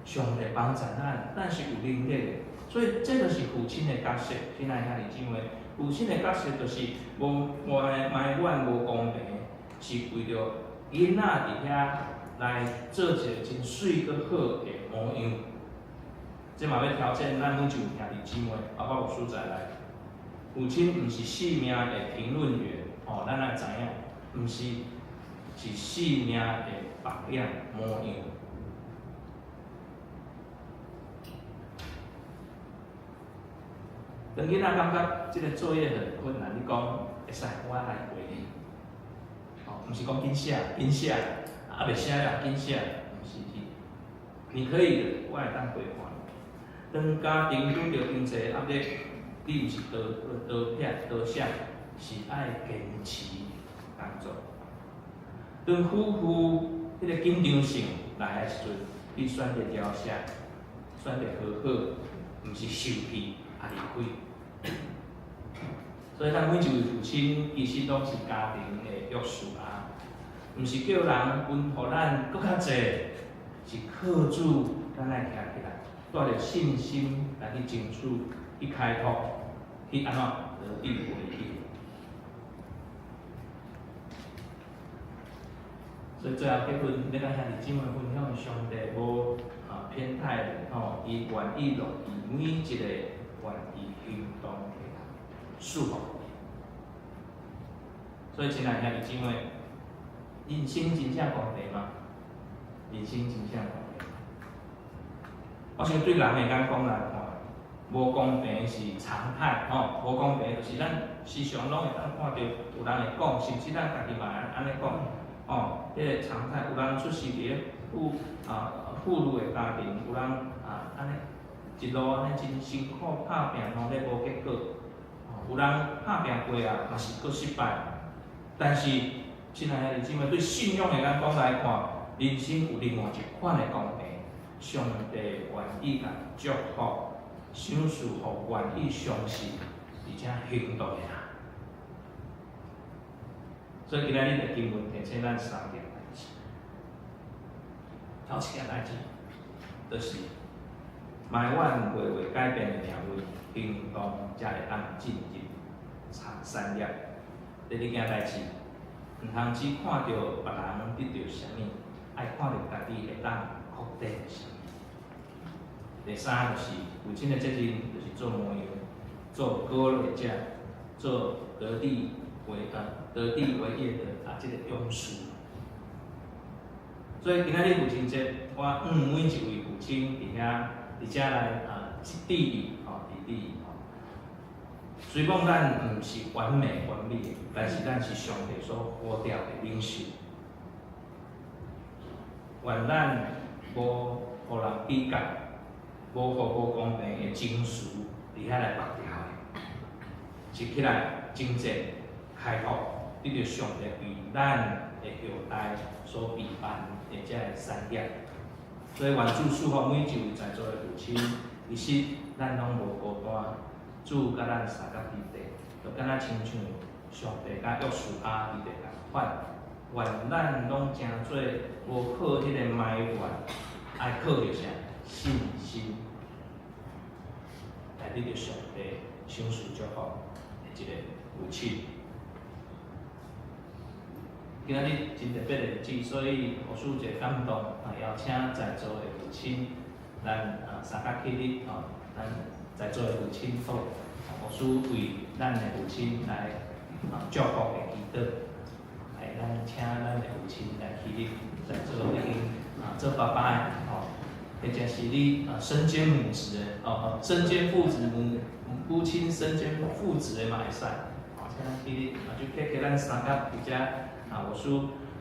上帝幫助咱，咱是有能力的。所以這就是父親的角色，親愛兄弟姊妹，父親的角色就是無埋埋怨、無公平，是為著囡仔佇遐來做一個真媠閣好的模樣。這嘛欲挑戰咱每一位兄弟姊妹，包括牧師在內。父親毋是性命的評論員，吼，咱愛知影，毋是，是性命的榜樣模樣。當囡仔感覺這個作業很困難，你講會使，我來陪你。吼，毋是講緊寫，緊寫，啊袂寫了緊寫，毋是是，你可以的，我會當陪伴。當家庭拄著經濟壓力，你毋是逃逃避逃卸，是愛堅持工作。當夫婦彼個緊張性來的時陣，你選擇饒赦，選擇和好，毋是受氣啊離開。所以咱每一位父親，其實攏是家庭的約書亞，毋是叫人分予咱閣較濟，是靠主咱愛徛起來，帶著信心來去爭取、去開拓、去按怎得地為業。所以最後結論，欲佮兄弟姊妹分享，上帝無啊偏袒人吼，伊願意樂意每一個願意行動的人賜福。所以親愛兄弟姊妹，人生真正公平嗎？人生真正公平？我想對人的眼光來看，無公平是常態吼，無公平就是咱時常攏會當看著有人會講，甚至咱家己嘛會按呢講。哦，彼個常態，有人出世佇咧富啊富裕的家庭，有人啊按呢一路按呢真辛苦拍拚吼咧無結果，哦，有人拍拚過啊，嘛是閣失敗。但是，親愛的姊妹，對信仰的眼光來看，人生有另外一款的公平，上帝願意共祝福、賞賜予願意相信而且行動的人。所以今仔日的經文提醒咱三件代誌。頭一件代誌，就是埋怨袂會改變的命運，行動才會當進入產業。第二件代誌，毋通只看著別人得著啥物，愛看著家己會當擴展啥物。第三就是父親的責任，就是做模樣，做鼓勵者，做得地為得地為業的啊，這個勇士。所以今仔日父親節，我每一位父親佇遐佇遮來啊，致意吼，致意吼。雖講咱毋是完美完美的，但是咱是上帝所呼召的領袖。願咱無予人比較，無予無公平的情緒佇遐來縛牢的，是起來征戰開拓，得著上帝為咱的後代所備辦的這个產業。所以願主賜福每一位在座的父親，其實咱攏無孤單，主佮咱相佮佇地，就敢若親像上帝佮約書亞佇地仝款。願咱攏成做無靠彼个埋怨，愛靠著啥？信心來得著上帝賞賜祝福的一个父親。今仔日真特別的日子，所以牧師一個感動啊，邀請在座的父親，咱啊三角起立吼，咱在座的父親好，牧師為咱的父親來啊祝福的祈禱，來咱請咱的父親來起立，在座已經啊做爸爸的吼，或者是你啊身兼母職的哦，身兼父職母母親身兼父職的嘛會使，吼，請咱起立啊，就客客咱三角佇遮。啊，牧師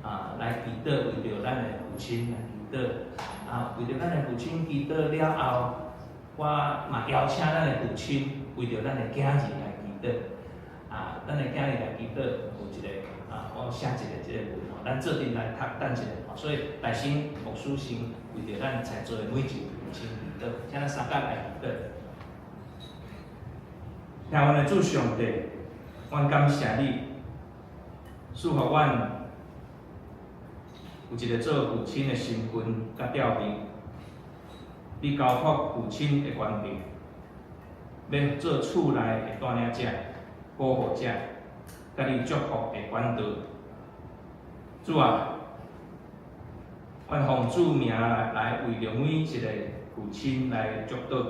啊，來祈禱，為著咱的父親來祈禱。啊，為著咱的父親祈禱了後，我嘛邀請咱的父親為著咱的囝兒來祈禱。啊，咱的囝兒來祈禱，有一個啊，我寫一個這個文吼，咱做陣來讀，等一下吼。所以，來先牧師先為著咱在座的每一位父親祈禱，請咱三角來祈禱。聽阮的主上帝，阮感謝你。賜予阮有一个做父親的身份佮吊位，你交託父親的權柄，欲做厝內的帶領者、保護者，佮你祝福的管道。主啊，願奉主名來為著每一个父親來祝禱，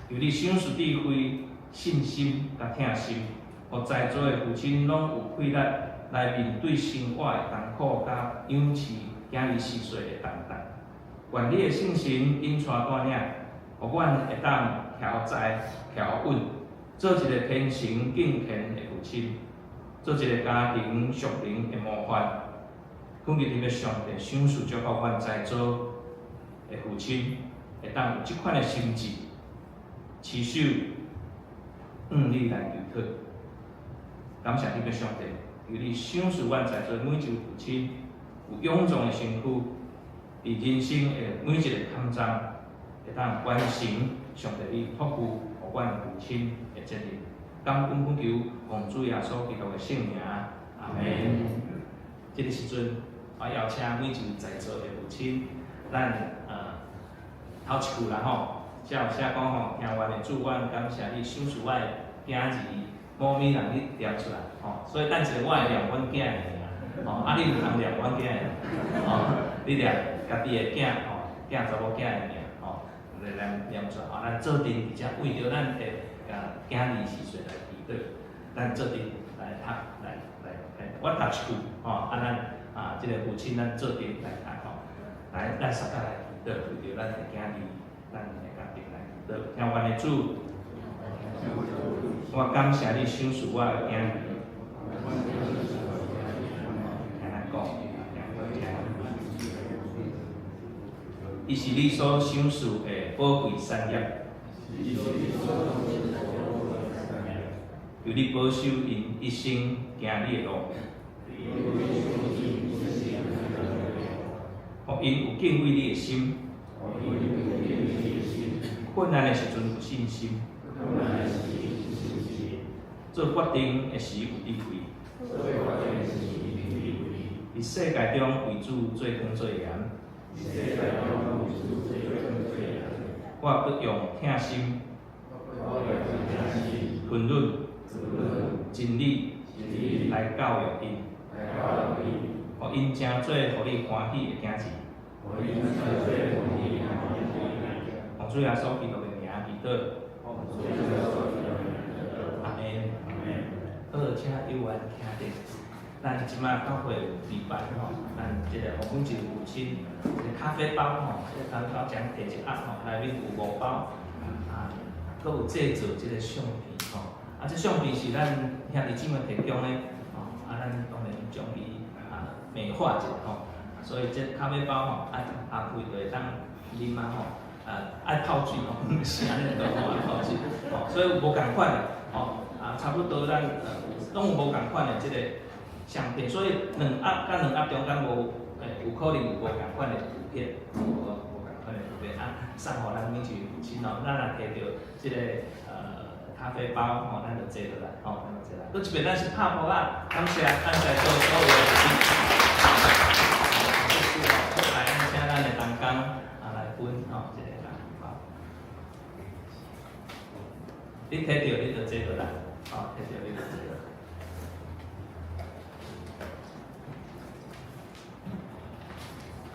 求你賞賜智慧、信心佮疼心，予在座的父親攏有氣力來面對生活的艱苦佮養飼囝兒四歲的重擔。願你的聖神引帶帶領，予阮會當徛在徛穩，做一个虔誠敬虔的父親，做一个家庭屬靈的模範。懇求天父上帝賞賜祝福阮在座的父親，會當有這款的心志，持守向你來求討。感謝天父上帝，求你賞賜阮在座每一位父親有勇壯的身軀，佇人生的每一个坎站，會當完成上帝你託付予阮父親的責任。感恩懇求，奉主耶穌基督的聖名，阿門。這个時陣，我邀請每一位在座的父親，咱頭一句啦吼，才有寫講吼，聽阮的主，阮感謝你賞賜我的囝兒，某物人你念出來吼，所以等一下我會念阮囝的名，吼，啊你毋通念阮囝的，吼，你念家己的囝吼，囝查某囝的名吼，來來念出來，吼，咱做陣佇遮為著咱的囝兒四歲來祈禱，咱做陣來讀來來來，我讀一句吼，啊咱啊這個父親咱做陣來讀吼，來咱相共來祈禱，為著咱的囝兒，咱的家庭來祈禱，聽阮的主，我感謝你賞賜我的囝兒，聽咱講，伊是你所賞賜的寶貴產業，求你保守𪜶一生行你的路，予𪜶有敬畏你的心，困難的時陣有信心，做決定的時有智慧，佇世界中為主做糖做鹽，我閣用疼心、吞忍、真理來教育𪜶，予𪜶成做予你歡喜的囝兒。奉主耶穌基督的名祈禱，阿們。好，請委員徛佇。咱這擺教會有備辦吼，咱這個予每一个父親一个咖啡包吼，這个咖啡包將提一盒吼，內面有五包，啊，閣有製作這个相片吼，啊，這相片是咱兄弟姊妹提供的，吼，啊，咱當然將伊啊美化一下吼，所以這咖啡包吼，啊，阿開就會當啉啊吼，啊，愛泡水吼，毋是按呢就吼，愛泡水，吼，所以有無仝款的，吼，啊，差不多咱攏有無仝款的這個相片，所以兩盒佮兩盒中間無，有可能有無仝款的圖片，無仝款的圖片啊，送予咱每一位父親哦，咱若提著這個咖啡包吼，咱就坐落來，吼，咱就坐來。閣這邊咱是拍噗仔，感謝咱在座所有的父親。來，咱請咱的同工啊來分吼，這个咖啡包。你提著你就坐落來，吼，提著你就坐落來。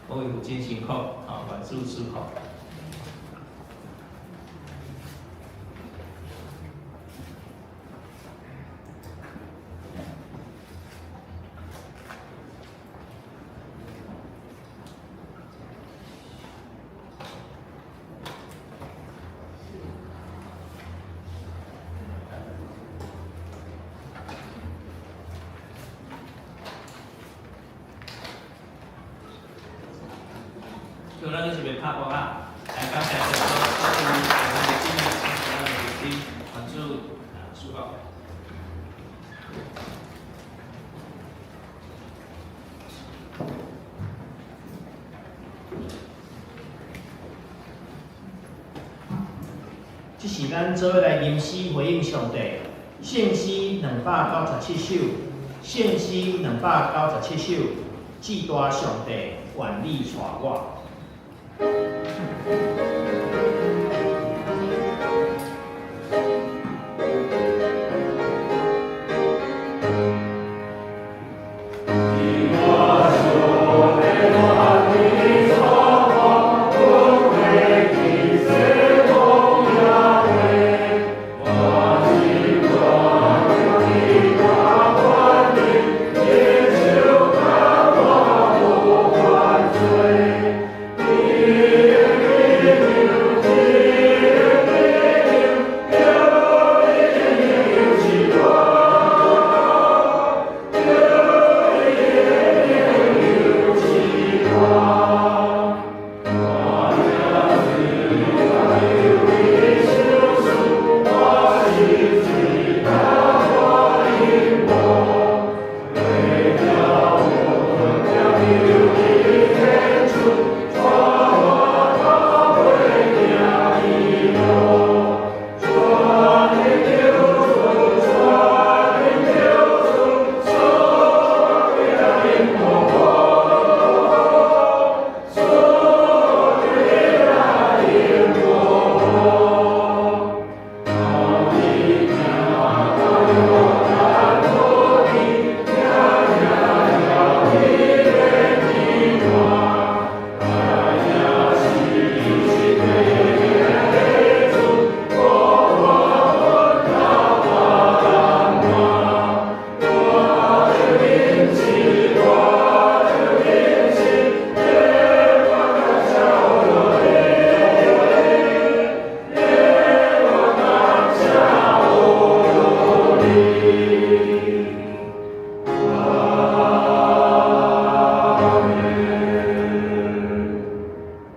各位父親辛苦，吼，願主賜福。好，咱這是袂拍噗仔，來感謝所有所有咱的姊妹，咱的父親，願主啊賜福。這是咱做伙來吟詩回應上帝。聖詩297首，聖詩297首，至大上帝，願你帶我。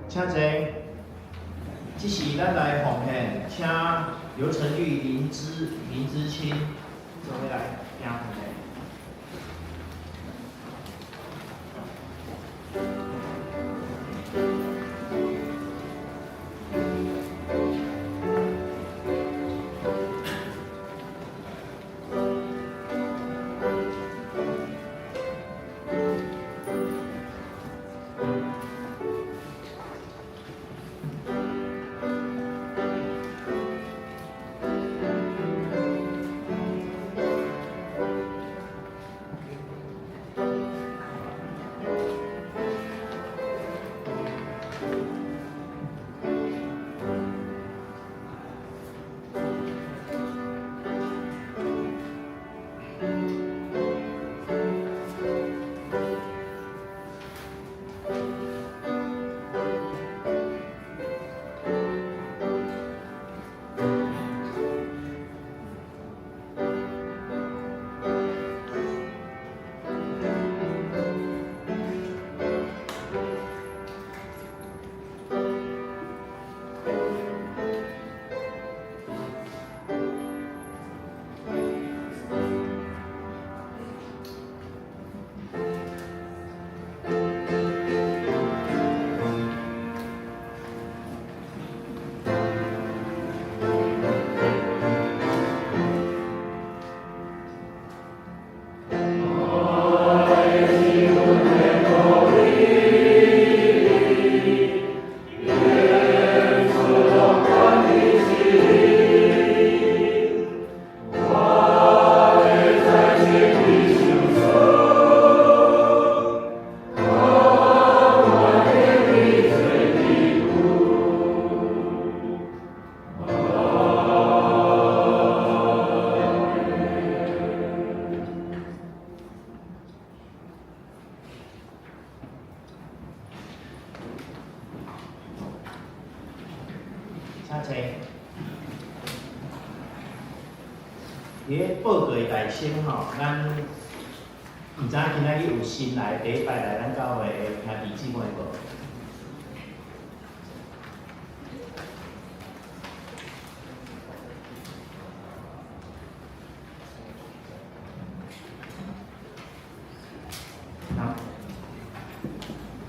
請坐。這時咱來奉獻，請劉成玉、林之清做伙來行奉獻。請坐。佇咧報告的大聲吼，咱毋知影今仔日有新來第一擺來咱教會的兄弟姊妹無？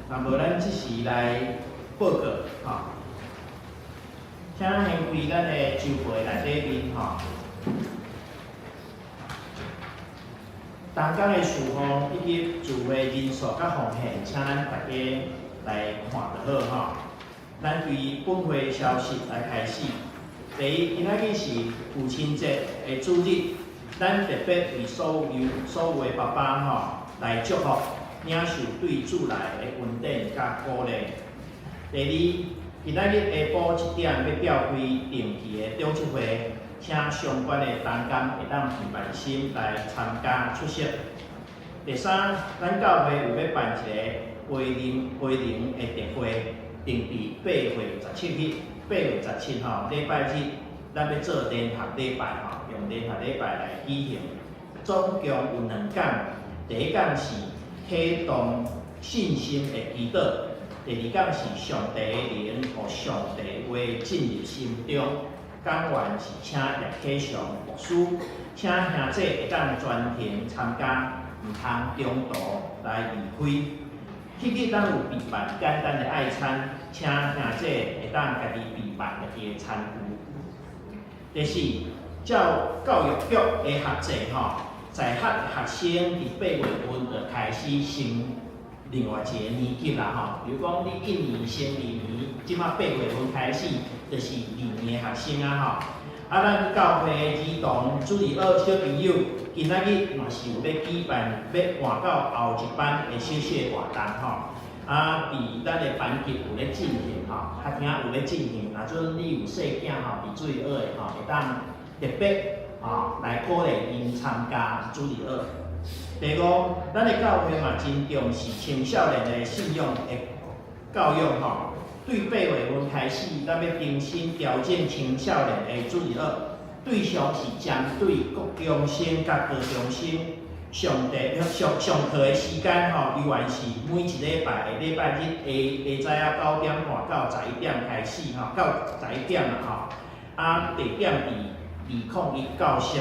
若無咱這時來報告吼，請先開咱的周報內底面吼。同工的事奉以及聚會人數佮奉獻，請咱大家來看就好吼。咱對本會消息來開始。第一，今仔日是父親節的主日，咱特別為所有的爸爸吼來祝福，領受對主來的恩典佮鼓勵。第二，今仔日下晡7點欲召開定期的長執會，請相關的同工會當備萬心來參加出席。第三，咱教會有欲辦一個培靈的特會，定佇8月17日，8月17吼，禮拜日，咱欲做聯合禮拜吼，用聯合禮拜來舉行。總共有兩講，第一講是啟動信心的祈禱，第二講是上帝的靈予上帝話進入心中。講員是請葉啟祥牧師，請兄姊會當全程參加，毋通中途來離開。彼日咱有備辦簡單的愛餐，請兄姊會當家己備辦家己的餐具。第四，照教育局的學制吼，在學學生佇8月份就開始升另外一個年級啦吼。比如講，你一年升二年，這馬8月份開始就是二年的學生啊吼。啊，咱教會的兒童主日學小朋友，今仔日嘛是有欲舉辦，欲換到後一班的小小的活動吼。啊，佇咱的班級有咧進行吼，較廳有咧進行。若準你有細囝吼，佇主日學的吼，會當特別吼來鼓勵𪜶參加主日學。第五，咱的教會嘛真重視青少年的信仰的教育吼。對8月份開始，咱欲重新調整青少年的主日學，對象是針對國中生佮高中生。上課上上課的時間吼，猶原是每一禮拜的禮拜日下下早仔9點半到11點開始吼，到十一點啦吼。啊，地點佇201教室。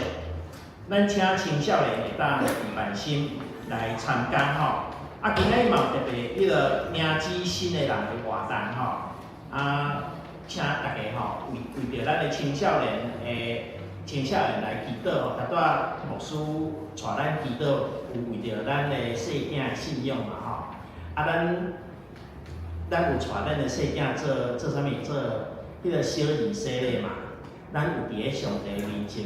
咱請青少年會當備萬心來參加吼。啊，今仔日嘛有特別彼個領洗新的人的活動吼。啊，請大家吼為為著咱的青少年來祈禱吼。拄仔牧師帶咱祈禱，有為著咱的細囝的信仰嘛吼。啊，咱有帶咱的細囝做做啥物？做彼個小兒洗禮嘛。咱有佇咧上帝面前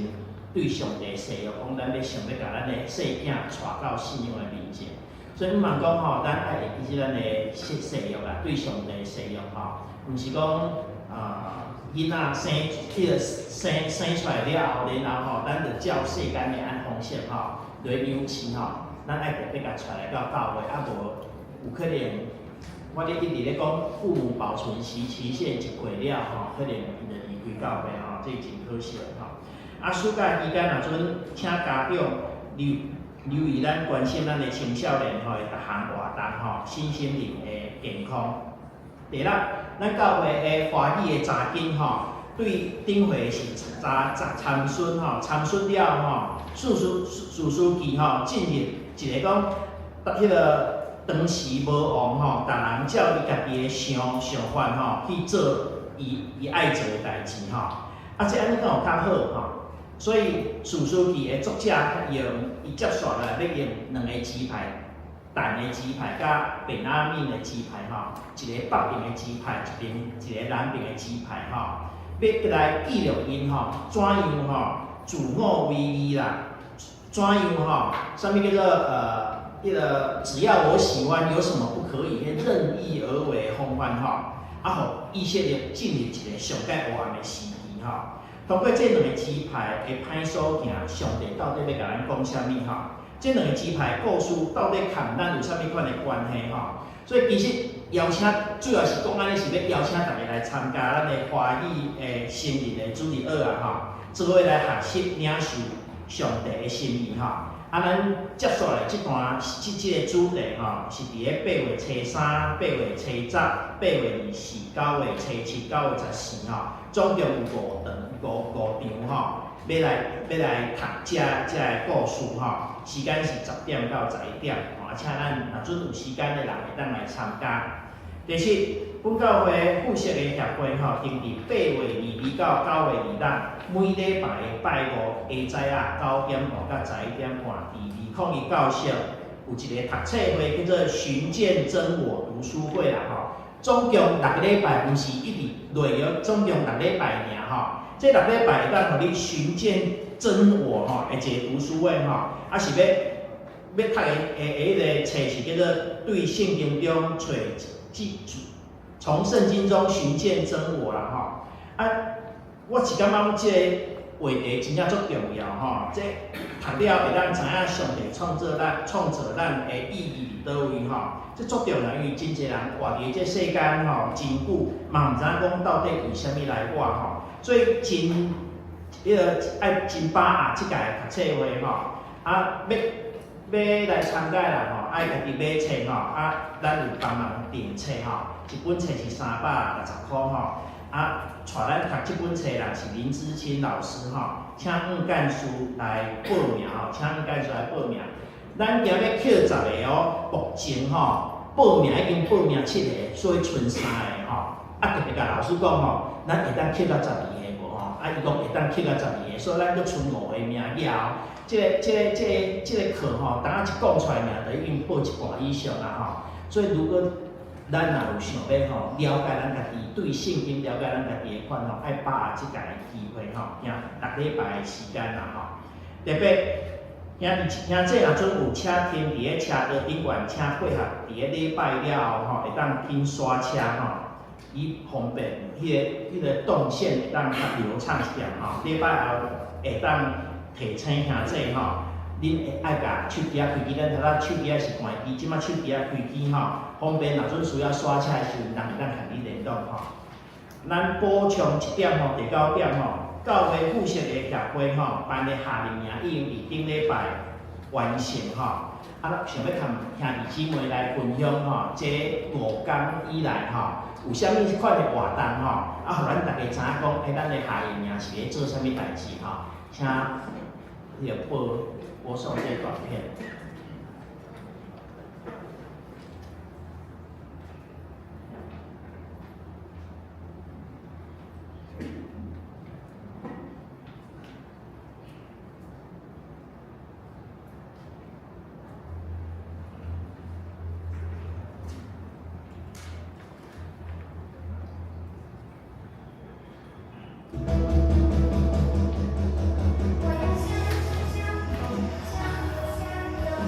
對上帝誓約，講咱欲想欲共咱的細囝帶到信仰的面前。所以毋茫講吼，咱愛會記咱的誓約啦，對上帝誓約吼，毋是講啊囡仔生彼個生出來了後，然後吼，咱就照世間的按方式吼來養飼吼，咱愛特別共帶來到教會，啊無有可能，我咧一直咧講父母保存期限一過了吼，可能伊就離開教會吼，這真可惜吼。啊，暑假期間若準請家長留意咱關心咱的青少年吼的逐項活動吼，身心靈的健康。第六，咱教會的華語的查經吼，對頂回是查查參孫吼，參孫了吼，士師記吼進入一個講，彼個當時無王吼，逐人照伊家己的想法吼去做伊愛做的代誌吼。啊，這按呢敢有較好吼？所以士師記的作者用伊接續來欲用兩个支派，但的支派佮便雅憫的支派吼，一个北邊的支派，一邊一个南邊的支派吼，欲來記錄𪜶吼，怎樣吼自我為義啦，怎樣吼，啥物叫做彼個只要我喜歡，有什麼不可以？任意而為的方法吼，啊，予以色列進入一個上蓋黑暗的時期吼。通過這兩個支派的歹所行，上帝到底欲共咱講啥物吼？這兩個支派的故事到底佮咱有啥物款的關係吼？所以其實邀請主要是講按呢，是欲邀請大家來參加咱的華語的成人的主日學啊吼，做伙來學習領受上帝的心意吼。啊，咱接續來這段這個主題吼，是佇咧8月初3、8月初10、8月24、9月初7、9月14吼，總共有五場五場吼，欲來讀這個故事吼。時間是10點到11點，吼，啊，請咱若準有時間的人會當來參加。第七，本教會富色的協會吼，定佇8月22到9月26，每禮拜的拜五下早仔9點半到11點半，佇2019色有一个讀冊會叫做尋見真我讀書會啦吼。總共六個禮拜，毋是一直內容，總共六禮拜爾吼。這六禮拜會當予你尋見真我吼，的一個讀書會吼，啊是欲欲讀的彼个冊是叫做對聖經中揣從聖經中尋見真我啦吼。啊，我是感覺這個話題真正足重要吼，這讀了會當知影上帝創造咱、創造咱的意義佇佗位吼。這足重要，因為真濟人活佇這世間吼，真久嘛毋知影講到底為啥物來活吼，所以真彼个愛真把握這屆讀冊會吼，啊，欲欲來參加的人吼，愛家己買冊吼，啊，咱有幫忙訂冊吼，一本冊是360箍吼，啊，帶咱讀這本冊的人是林志清老師吼，請黃幹事來報名吼，請黃幹事來報名。咱今欲扣十个哦，目前吼報名已經報名七个，所以賰三个吼。啊，特別共老師講吼，咱會當扣到12个無吼？啊，伊講會當扣到12个，所以咱閣賰五個名額後，這个、這个、這个、這個課吼，當仔一講出來爾，就已經報一半以上啦吼。所以如果咱若有想欲吼了解咱家己，對聖經了解咱家己的款吼，愛把握這個機會吼，聽六禮拜的時間啦吼。特別兄弟兄姊若準有車停佇咧車道頂懸，請配合佇咧禮拜了後吼，會當緊煞車吼，以方便彼个動線會當較流暢一點吼。禮拜後會當提醒兄姊吼，恁會愛共手機仔開機，咱頭仔手機仔是關機，這擺手機仔開機吼，方便若準需要煞車的時陣，人會當共你聯絡吼。咱補充一點吼，第九點吼。教會附設的協會吼，辦的夏令營已經佇頂禮拜完成吼。啊，想欲共兄弟姊妹來分享吼，這5工以來吼，有啥物款的活動吼？啊，予咱大家知影講，欸，咱的夏令營是咧做啥物代誌吼？請彼个播送這短片。我要香香香香香。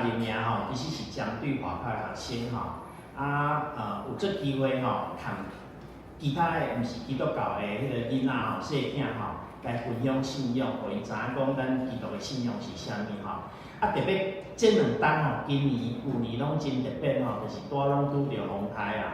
令營吼，其實是針對華校的學生吼，啊，有這機會吼，和其他的毋是基督教的彼个囡仔吼、細囝吼，來分享信仰，予𪜶知影講咱基督的信仰是啥物吼。啊，特別這兩冬吼，今年、舊年攏真特別吼，就是拄仔攏拄著風颱啊。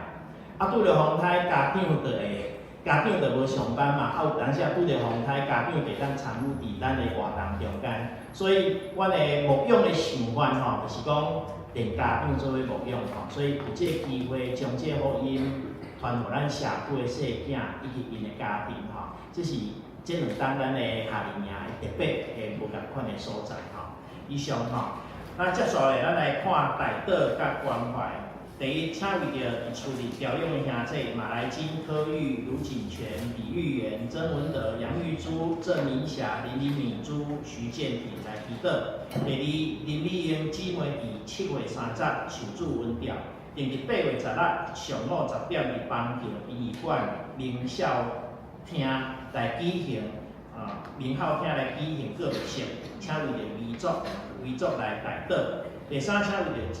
啊，拄著風颱，家長就會，家長就無上班嘛，啊有當時啊拄著風颱，家長就會當參與佇咱的活動中間。所以，阮的牧養的想法吼，就是講連家長做伙牧養吼，所以有這个機會將這個福音傳予咱社區的細囝以及𪜶的家庭吼，這是這兩冬咱的夏令營特別的無仝款的所在吼。以上吼，那接紲來咱來看代禱佮關懷。第一，請為著佇厝裡調養的兄弟馬來金、柯玉、盧錦泉、李玉元、曾文德、楊玉珠、鄭明霞、林林敏珠、徐建平來祈禱。第二，林美英姊妹佇7月30受主恩召，定佇8月16上午10點佇邦橋殯儀館明孝廳來舉行，明孝廳來舉行告別式，請為著遺族遺族來代禱。第三，請為著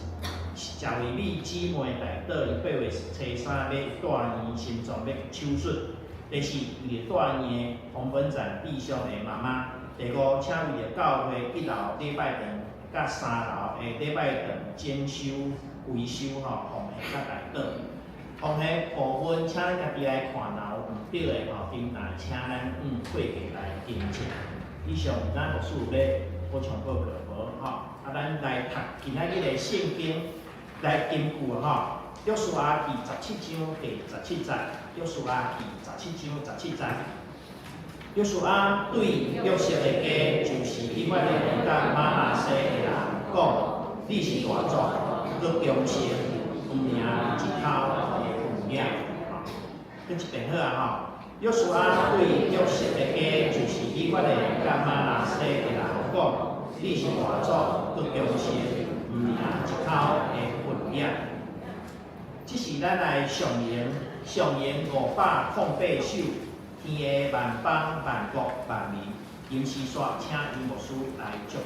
謝惠美姊妹代禱，伊8月初三欲住院心臟欲手術。第四，為著住院的洪本展弟兄的媽媽。第五，請為著教會一樓禮拜堂佮三樓的禮拜堂整修維修吼，奉獻佮代禱。奉獻部分，請咱家己來看，若有毋對的吼，平台請咱按會計來訂正。以上咱牧師有欲補充報告無吼？啊，咱來讀今仔日的聖經來根據吼，約書亞記十七章第十七節，約書亞記十七章十七節。約書亞對約瑟的家，就是以法蓮佮瑪拿西的人講：你是大族，閣強盛，有名一口的分額。閣一遍好啊吼。約書亞對約瑟的家，就是以法蓮佮瑪拿西的人講：你是大族，閣強盛，有名一口的分額。這是咱來上研，上研508首，天下萬邦萬國萬民，金絲煞請楊牧師來祝禱。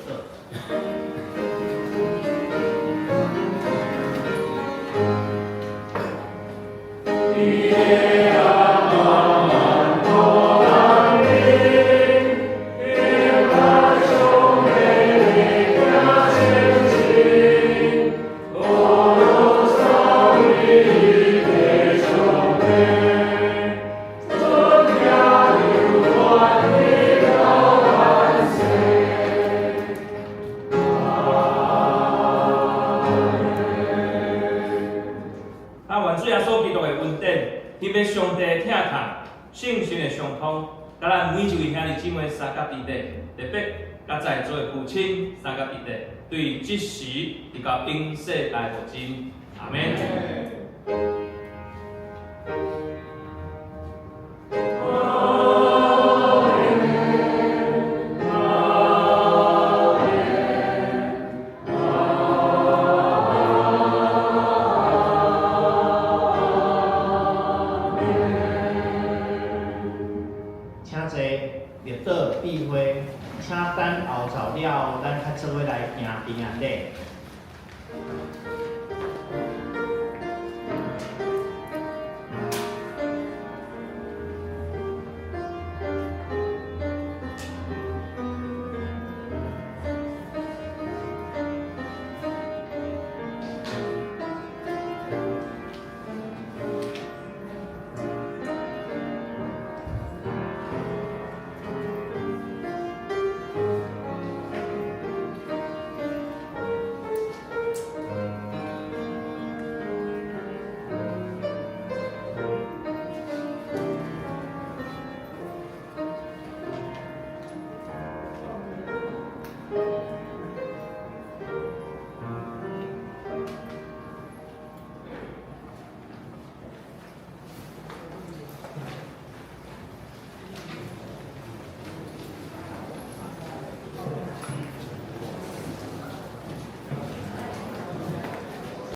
啊，願主耶穌基督的恩典，彼欲上帝的疼痛，聖神的相通，佮咱每一位兄弟姊妹相佮佇咧，特別佮在座的父親相佮佇咧，對這時直到永世代無盡，阿們。請坐，默禱閉會，請等後晝了後，咱較做伙來行平安禮。